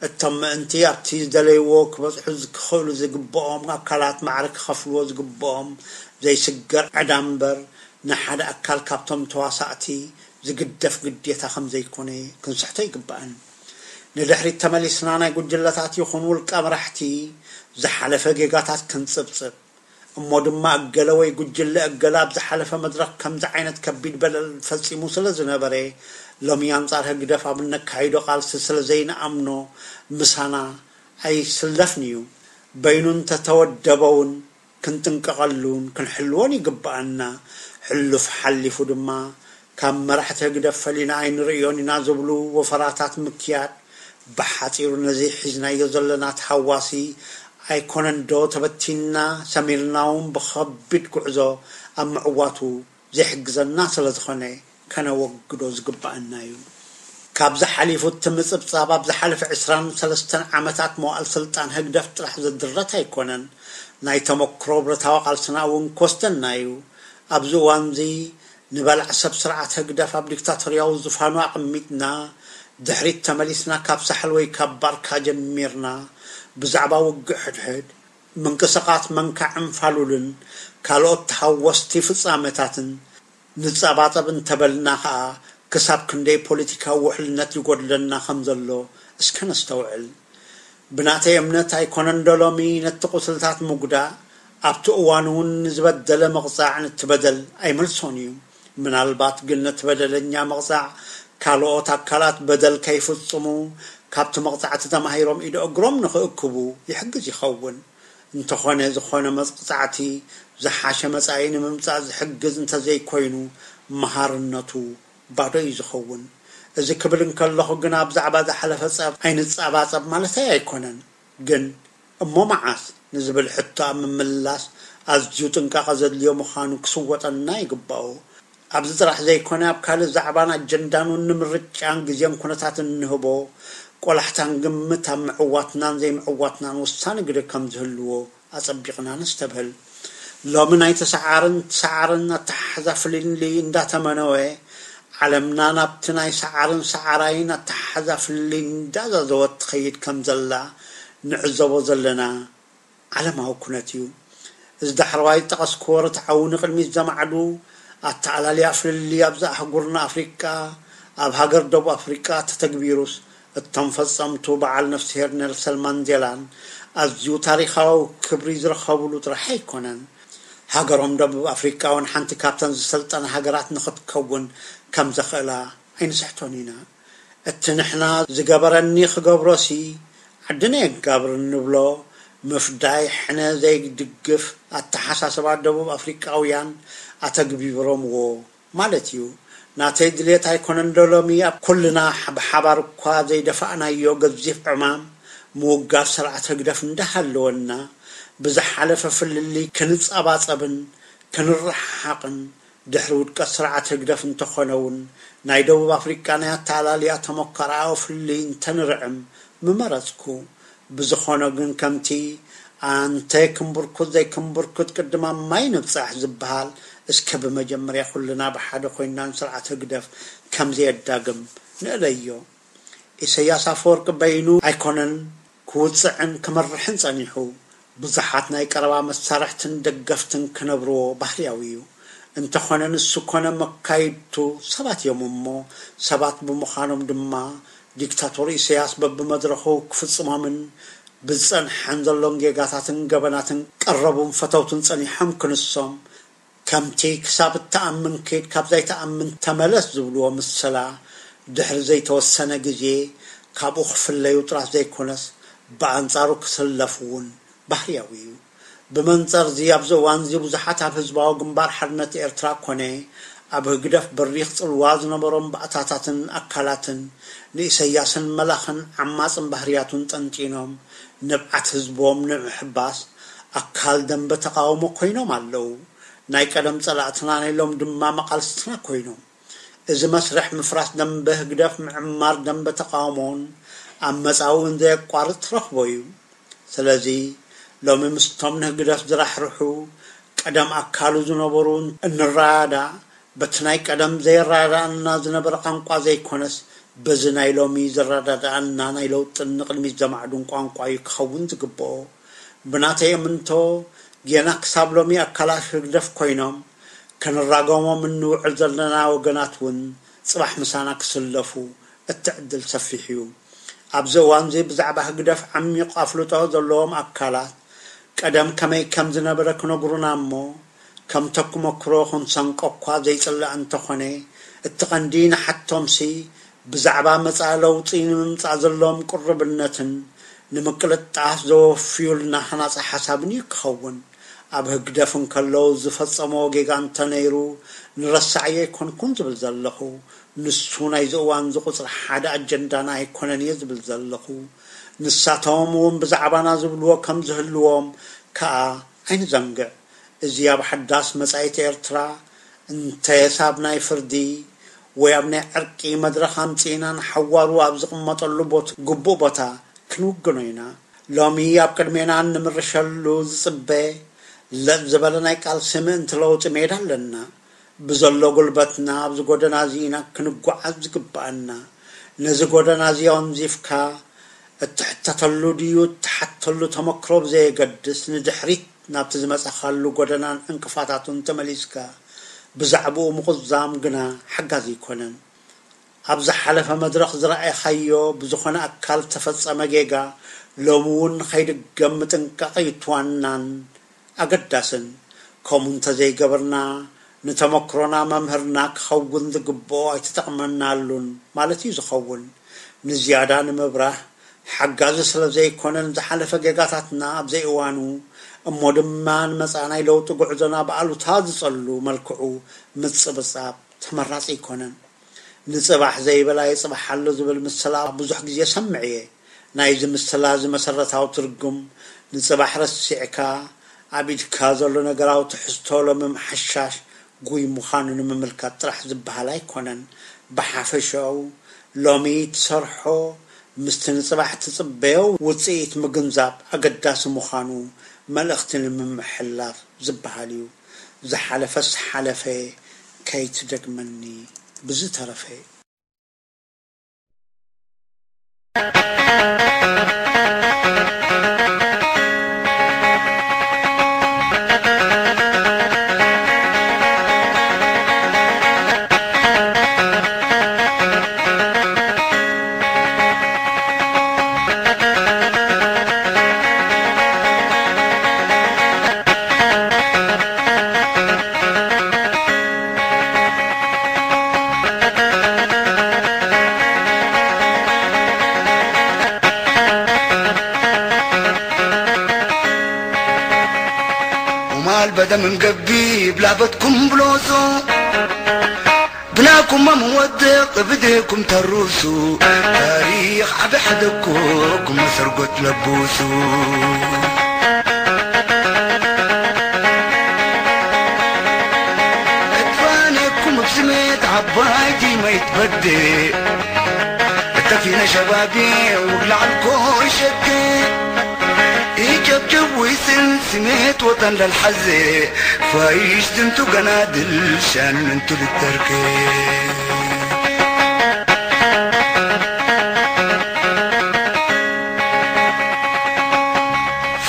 እቶም ምእንቲ ኣብቲ ዝደለይዎ ክበጽሑ ዝክኽእሉ ዝግብኦም ኣካላት ማዕረ ክኸፍልዎ ዝግብኦም ዘይስገር ዕዳ እምበር፣ ንሓደ ኣካል ካብቶም ተዋሳእቲ ዝግደፍ ግዴታ ከም ዘይኮነ ክንስሕቶ ኣይግባእን። ንድሕሪት ተመሊስና ናይ ጉጅለታት ይኹን ውልቀ መራሕቲ ዝሓለፈ ጌጋታት ክንጽብጽብ፣ እሞ ድማ እገለ ወይ ጉጅለ እገለ ኣብ ዝሓለፈ መድረኽ ከምዚ ዓይነት ከቢድ በደል ፈጺሙ ስለ ዝነበረ፣ ሎሚ ኣንጻር ህግደፍ ኣብ እነካይዶ ቃልሲ ስለ ዘይንኣምኖ ምሳና ኣይስለፍን እዩ። በይኑ እንተተወደበ እውን ክንጥንቀቐሉን ክንሕልዎን ይግብኣና። ሕሉፍ ሓሊፉ ድማ ካብ መራሕቲ ህግደፍ ፈሊና ኣይንርእዮን ኢና ዝብሉ ወፈራታት ምክያድ፣ ብሓጺሩ ነዚ ሒዝናዮ ዘለና ተሃዋሲ ኣይኮነን ዶ ተበቲንና ሰሚርና እውን ብኸቢድ ጉዕዞ ኣብ ምዕዋቱ ዘይሕግዘና ስለ ዝኾነ ከነወግዶ ዝግብኣና እዩ። ካብዚ ሓሊፉ እቲ ምጽብጻብ ኣብ ዝሓለፈ ዕስራን ሰለስተን ዓመታት መዋእል ስልጣን ህግደፍ ጥራሕ ዝድረት ኣይኮነን። ናይ ተመክሮ ብረታዊ ቃልስና እውን ክወስደና እዩ። ኣብዚ እዋንዚ ንበላዕ ሰብ ስርዓት ህግደፍ ኣብ ዲክታቶርያዊ ዙፋኑ ኣቐሚጥና፣ ድሕሪት ተመሊስና ካብ ሳሕል ወይ ካብ ባርካ ጀሚርና፣ ብዛዕባ ውግእ ሕድሕድ፣ ምንቅስቓስ መንካዕን ፋሉልን ካልኦት ተሃወስቲ ፍጻመታትን ንጸባጸብ እንተበልና ኸኣ፣ ክሳብ ክንደይ ፖለቲካዊ ውሕልነት ይጎድለና ከም ዘሎ እስከ ነስተውዕል። ብናተይ እምነት ኣይኮነን ዶ ሎሚ ነቲ ቁስልታት ምጉዳእ፣ ኣብቲ እዋን እውን ንዝበደለ ምቕጻዕ ነቲ በደል ኣይመልሶን እዩ። ምናልባት ግን ነቲ በደለኛ ምቕጻዕ፣ ካልኦት ኣካላት በደል ከይፍጽሙ፣ ካብቲ መቕጻዕቲ ተማሂሮም ኢድ እግሮም ንኽእክቡ ይሕግዝ ይኸውን። እንተኾነ፣ ዝኾነ መቕጻዕቲ ዝሓሸ መጻኢ ንምምጻእ ዝሕግዝ እንተዘይኮይኑ፣ መሃርነቱ ባዶ እዩ ዝኸውን። እዚ ክብል እንከለኹ ግና ብዛዕባ ዝሓለፈ ጸብ ኣይንጸባጸብ ማለተይ ኣይኮነን። ግን እሞ መዓስ ንዝብል ሕቶ ኣብ ምምላስ ኣዝዩ ጥንቃቐ ዘድልዮ ምዃኑ ክስወጠና ይግባኦ። ኣብዚ ጥራሕ ዘይኮነ፣ ኣብ ካልእ ዛዕባን ኣጀንዳን እውን ንምርጫን ግዜን ኩነታትን እንህቦ ቆላሕታን ግምት ኣብ ምዕዋትናን ዘይምዕዋትናን ወሳኒ ግደ ከም ዝህልዎ ኣጸቢቕና ነስተብህል። ሎሚ ናይ ተሰዓርን ሰዓርን ኣተሓሕዛ ፍልልይ እንዳተመነወ፣ ዓለምና ናብቲ ናይ ሰዓርን ሰዓራይን ኣተሓሕዛ ፍልልይ እንዳዛዘወት ትኸይድ ከም ዘላ ንዕዘቦ ዘለና ዓለማዊ ኩነት እዩ። እዚ ዳሕረዋይ ዝጠቐስክዎ ርትዓዊ ንቕድሚት ዘማዕዱ ኣተኣላልያ ፍልልይ ኣብዚ ኣህጉርና ኣፍሪቃ፣ ኣብ ሃገር ደቡብ ኣፍሪቃ ተተግቢሩስ፣ እቶም ፈጸምቱ በዓል ነፍስሄር ኔልሰን ማንዴላን ኣዝዩ ታሪኻዊ ክብሪ ዝረኸብሉ ጥራሕ ኣይኮነን። ሃገሮም ደቡብ ኣፍሪቃ እውን ሓንቲ ካብተን ዝሰልጠና ሃገራት ንኽትከውን ከም ዘኽእላ ኣይንስሕቶን ኢና። እቲ ንሕና ዝገበረኒ ክገብሮሲ ዓድና የጋብር እንብሎ ምፍዳይ ሕነ ዘይድግፍ ኣተሓሳስባ ደቡብ ኣፍሪቃውያን ኣተግቢብሮምዎ ማለት እዩ። ናተይ ድሌት ኣይኮነን ዶ ሎሚ ኣብ ኩልና ብሓባር እኳ ዘይደፋእናዮ ገዚፍ ዕማም ምውጋድ ስርዓት ህግደፍ እንዳሃለወና፣ ብዝሓለፈ ፍልልይ ክንጸባጸብን ክንረሓሓቕን፣ ድሕሪ ውድቀት ስርዓት ህግደፍ እንተኾነ እውን ናይ ደቡብ ኣፍሪቃ ናይ ኣተኣላልያ ተሞከሮኣዊ ፍልልይ እንተንርዕም ምመረጽኩ። ብዝኾነ ግን ከምቲ ኣንተ ክንብርኩት ዘይክንብርኩት ቅድም ኣብ ማይ ንብጻሕ ዝበሃል፣ እስከ ብመጀመርያ ኩልና ብሓደ ኮይንና ንስርዓት ህግደፍ ከም ዘየዳግም ንእለዮ። ኢሰያስ ኣፈወርቂ በይኑ ኣይኮነን ክውጽዕን ክመርሕን ጸኒሑ። ብዙሓት ናይ ቀረባ መሳርሕትን ደገፍትን ክነብርዎ ባህርያዊ እዩ። እንተኾነ ንሱ ኮነ መካይድቱ ሰባት እዮም እሞ፣ ሰባት ብምዃኖም ድማ ዲክታቶር ኢሰያስ በብመድረኹ ክፍጽሞምን ብዝጸንሐን ዘሎን ጌጋታትን ገበናትን ቀረቡን ፈተውትን ጸኒሖም ክንሶም፣ ከምቲ ክሳብ እትኣምን ኪድ፣ ካብ ዘይትኣምን ተመለስ ዝብልዎ ምስላ፣ ድሕሪ ዘይተወሰነ ግዜ ካብኡ ክፍለዩ ጥራሕ ዘይኮነስ፣ ብኣንጻሩ ክስለፉ እውን ባህርያዊ እዩ። ብመንጸር እዚ፣ ኣብዚ እዋን እዚ ብዙሓት ኣብ ህዝባዊ ግንባር ሓርነት ኤርትራ ኮነ ኣብ ህግደፍ በሪኽ ጽልዋ ዝነበሮም ባእታታትን ኣካላትን፣ ንኢሰያስን መላኽን ዓማጽን ባህርያቱን ጠንጢኖም፣ ንብዓት ህዝቦም ንምሕባስ ኣካል ደንበ ተቓውሞ ኮይኖም ኣለዉ። ናይ ቀደም ጸላእትና፣ ናይ ሎም ድማ መቓልስትና ኮይኖም። እዚ መስርሕ ምፍራስ ደንበ ህግደፍ፣ ምዕማር ደንበ ተቓውሞን ኣመጻኡን ዘየቋርጽ ትረኽቦ እዩ። ስለዚ ሎሚ ምስቶም ንህግደፍ ዝራሕርሑ ቀደም ኣካሉ ዝነበሩ እንረዳዳእ፣ በቲ ናይ ቀደም ዘየረዳድኣና ዝነበረ ቋንቋ ዘይኮነስ፣ በዚ ናይ ሎሚ ዘረዳድኣና ናይ ለውጥን ንቕድሚት ዘማዕዱን ቋንቋ እዩ ክኸውን ዝግብኦ። ብናተይ እምንቶ፣ ጌና ክሳብ ሎሚ ኣካላት ህግደፍ ኮይኖም ክንራገሞም እንውዕል ዘለና ወገናት እውን ጽባሕ ምሳና ክስለፉ እቲ ዕድል ሰፊሕ እዩ። ኣብዚ እዋን እዚ ብዛዕባ ህግደፍ ዓሚቕ ኣፍልጦ ዘለዎም ኣካላት ቀደም ከመይ ከም ዝነበረ ክነግሩና እሞ፣ ከም ተክመክሮ ክንሰንቆ እኳ ዘይጽላእ እንተኾነ፣ እቲ ቀንዲ ንሓቶምሲ ብዛዕባ መጻኢ ለውጢ ንምምጻእ ዘለዎም ቅሩብነትን ንምቅልጣፍ ዘወፍዩልና ሃናጺ ሓሳብን እዩ ክኸውን። ኣብ ህግደፍ እንከለዉ ዝፈጸምዎ ጌጋ እንተነይሩ ንረሳዕዮ ኣይኮንኩን ዝብል ዘለኹ። ንሱ ናይዚ እዋን እዚ ቁጽሪ ሓደ ኣጀንዳና ኣይኮነን እየ ዝብል ዘለኹ። ንሳቶም እውን ብዛዕባና ዝብልዎ ከም ዝህልዎም ከኣ ኣይንዘንግዕ። እዚ ኣብ ሓዳስ መጻኢት ኤርትራ እንተ ሳብ ናይ ፍርዲ ወይ ኣብ ናይ ዕርቂ መድረኽ ኣምጺእና ንሓዋሩ ኣብ ዝቕመጠሉ ቦት-፣ ግቡእ ቦታ ክንውግኖ ኢና። ሎሚ ኣብ ቅድሜና እንምርሸሉ ዝጽበ ለጥ ዝበለ ናይ ቃልሲ ምእንቲ ለውጢ ሜዳ ኣለና። ብዘሎ ጉልበትና ኣብዚ ጎደና እዚ ኢና ክንጓዓዝ ዝግብኣና። ነዚ ጎደና እዚ ኣወንዚፍካ እትሕተተሉ ድዩ እትሓተሉ ተመክሮ ብዘየገድስ፣ ንድሕሪት ናብቲ ዝመጻኻሉ ጎደናን ዕንቅፋታቱን ተመሊስካ ብዛዕባኡ ምቑዛም ግና ሓጋዚ ኣይኮነን። ኣብ ዝሓለፈ መድረኽ ዝረኣኻዮ ብዝኾነ ኣካል ዝተፈጸመ ጌጋ ሎሚ እውን ንኸይድገም ምጥንቃቕ እዩ እቲ ዋናን ኣገዳስን። ከምኡ እንተዘይገበርና፣ ንተመክሮና መምህርና ክኸውን ዝግብኦ ኣይተጠቕመናሉን ማለት እዩ ዝኸውን። ንዝያዳ ንምብራህ፣ ሓጋዚ ስለ ዘይኮነን ዝሓለፈ ጌጋታትና ኣብ ዘይእዋኑ፣ እሞ ድማ ንመጻኢ ናይ ለውጢ ጉዕዞና ብኣሉታ ዝጸሉ መልክዑ ምጽብጻብ ተመራጺ ኣይኮነን። ንጽባሕ ዘይበላ ይጽባሕ ኣሎ ዝብል ምስላ ብዙሕ ግዜ ሰምዕ እየ። ናይዚ ምስላ እዚ መሰረታዊ ትርጉም ንጽባሕ ረሲዕካ ኣብ ኢድካ ዘሎ ነገራዊ ትሕዝቶ ሎሚ ምሕሻሽ ጉይ ምዃኑ ንምምልካት ጥራሕ ዝበሃል ኣይኮነን። ብሓፈሻኡ ሎሚ ትሰርሖ ምስቲ ንጽባሕ ትጽበዮ ውጽኢት ምግንዛብ ኣገዳሲ ምዃኑ መልእኽቲ ንምምሕልላፍ ዝበሃል እዩ። ዝሓለፈስ ሓለፈ ከይትደግመኒ ብዝተረፈ። ومال بدا من قبي بلعبتكم بلوزو بناكم ما مودق بديكم تروسو تاريخ عبي حدكوكم مسرقوت لبوسو اتفانكم بسميت عبايتي ما يتبدي اتفينا شبابي وقلع الكوشتي يجبجب ويسن سميت وطن للحزي فايش دنتو قنادل شان انتو للتركي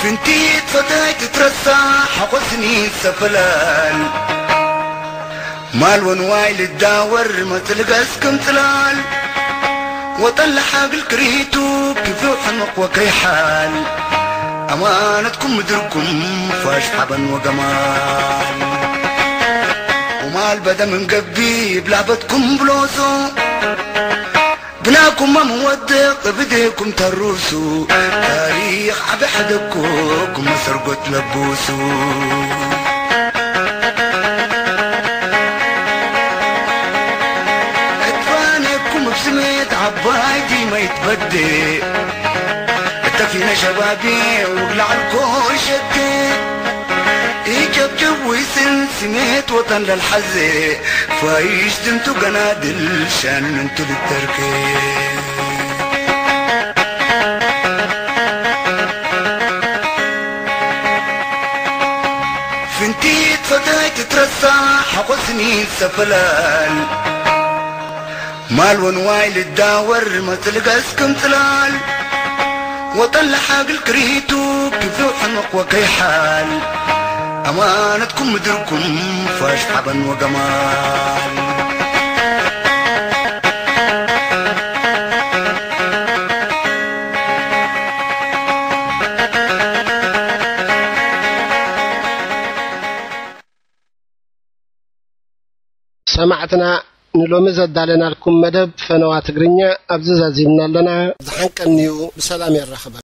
فنتي تفتاي تترسى حقسني سفلان مال ونواي للداور ما تلقس كم تلال وطلع حق الكريتو كيف حنق وكيحال أمانتكم مدركم فاش حبا وقمال ومال بدا من قبي بلعبتكم بلوزو بناكم ما مودق بديكم تروسو تاريخ عبي حدكوكم مسرقوت لبوسو اتفانكم بسميت عبايتي ما يتبدي اتفينا شبابي وقلع الكوشتي يجبجب ويسن سميت وطن للحزي فايش دنتو قنادل شان انتو للتركي فنتي تفتاي تترسى حقسني سفلان مال ونواي للداور ما تلقس كم تلال وطلع حق الكريتو كيف حنق وكيحال أمانتكم مدركم فاش حبا وقمال ሰማዕትና ንሎሚ ዘዳለናልኩም መደብ ፈነዋ ትግርኛ ኣብዚ ዛዚምና ኣለና። ዝሓንቀንዩ ብሰላም የራኽበና።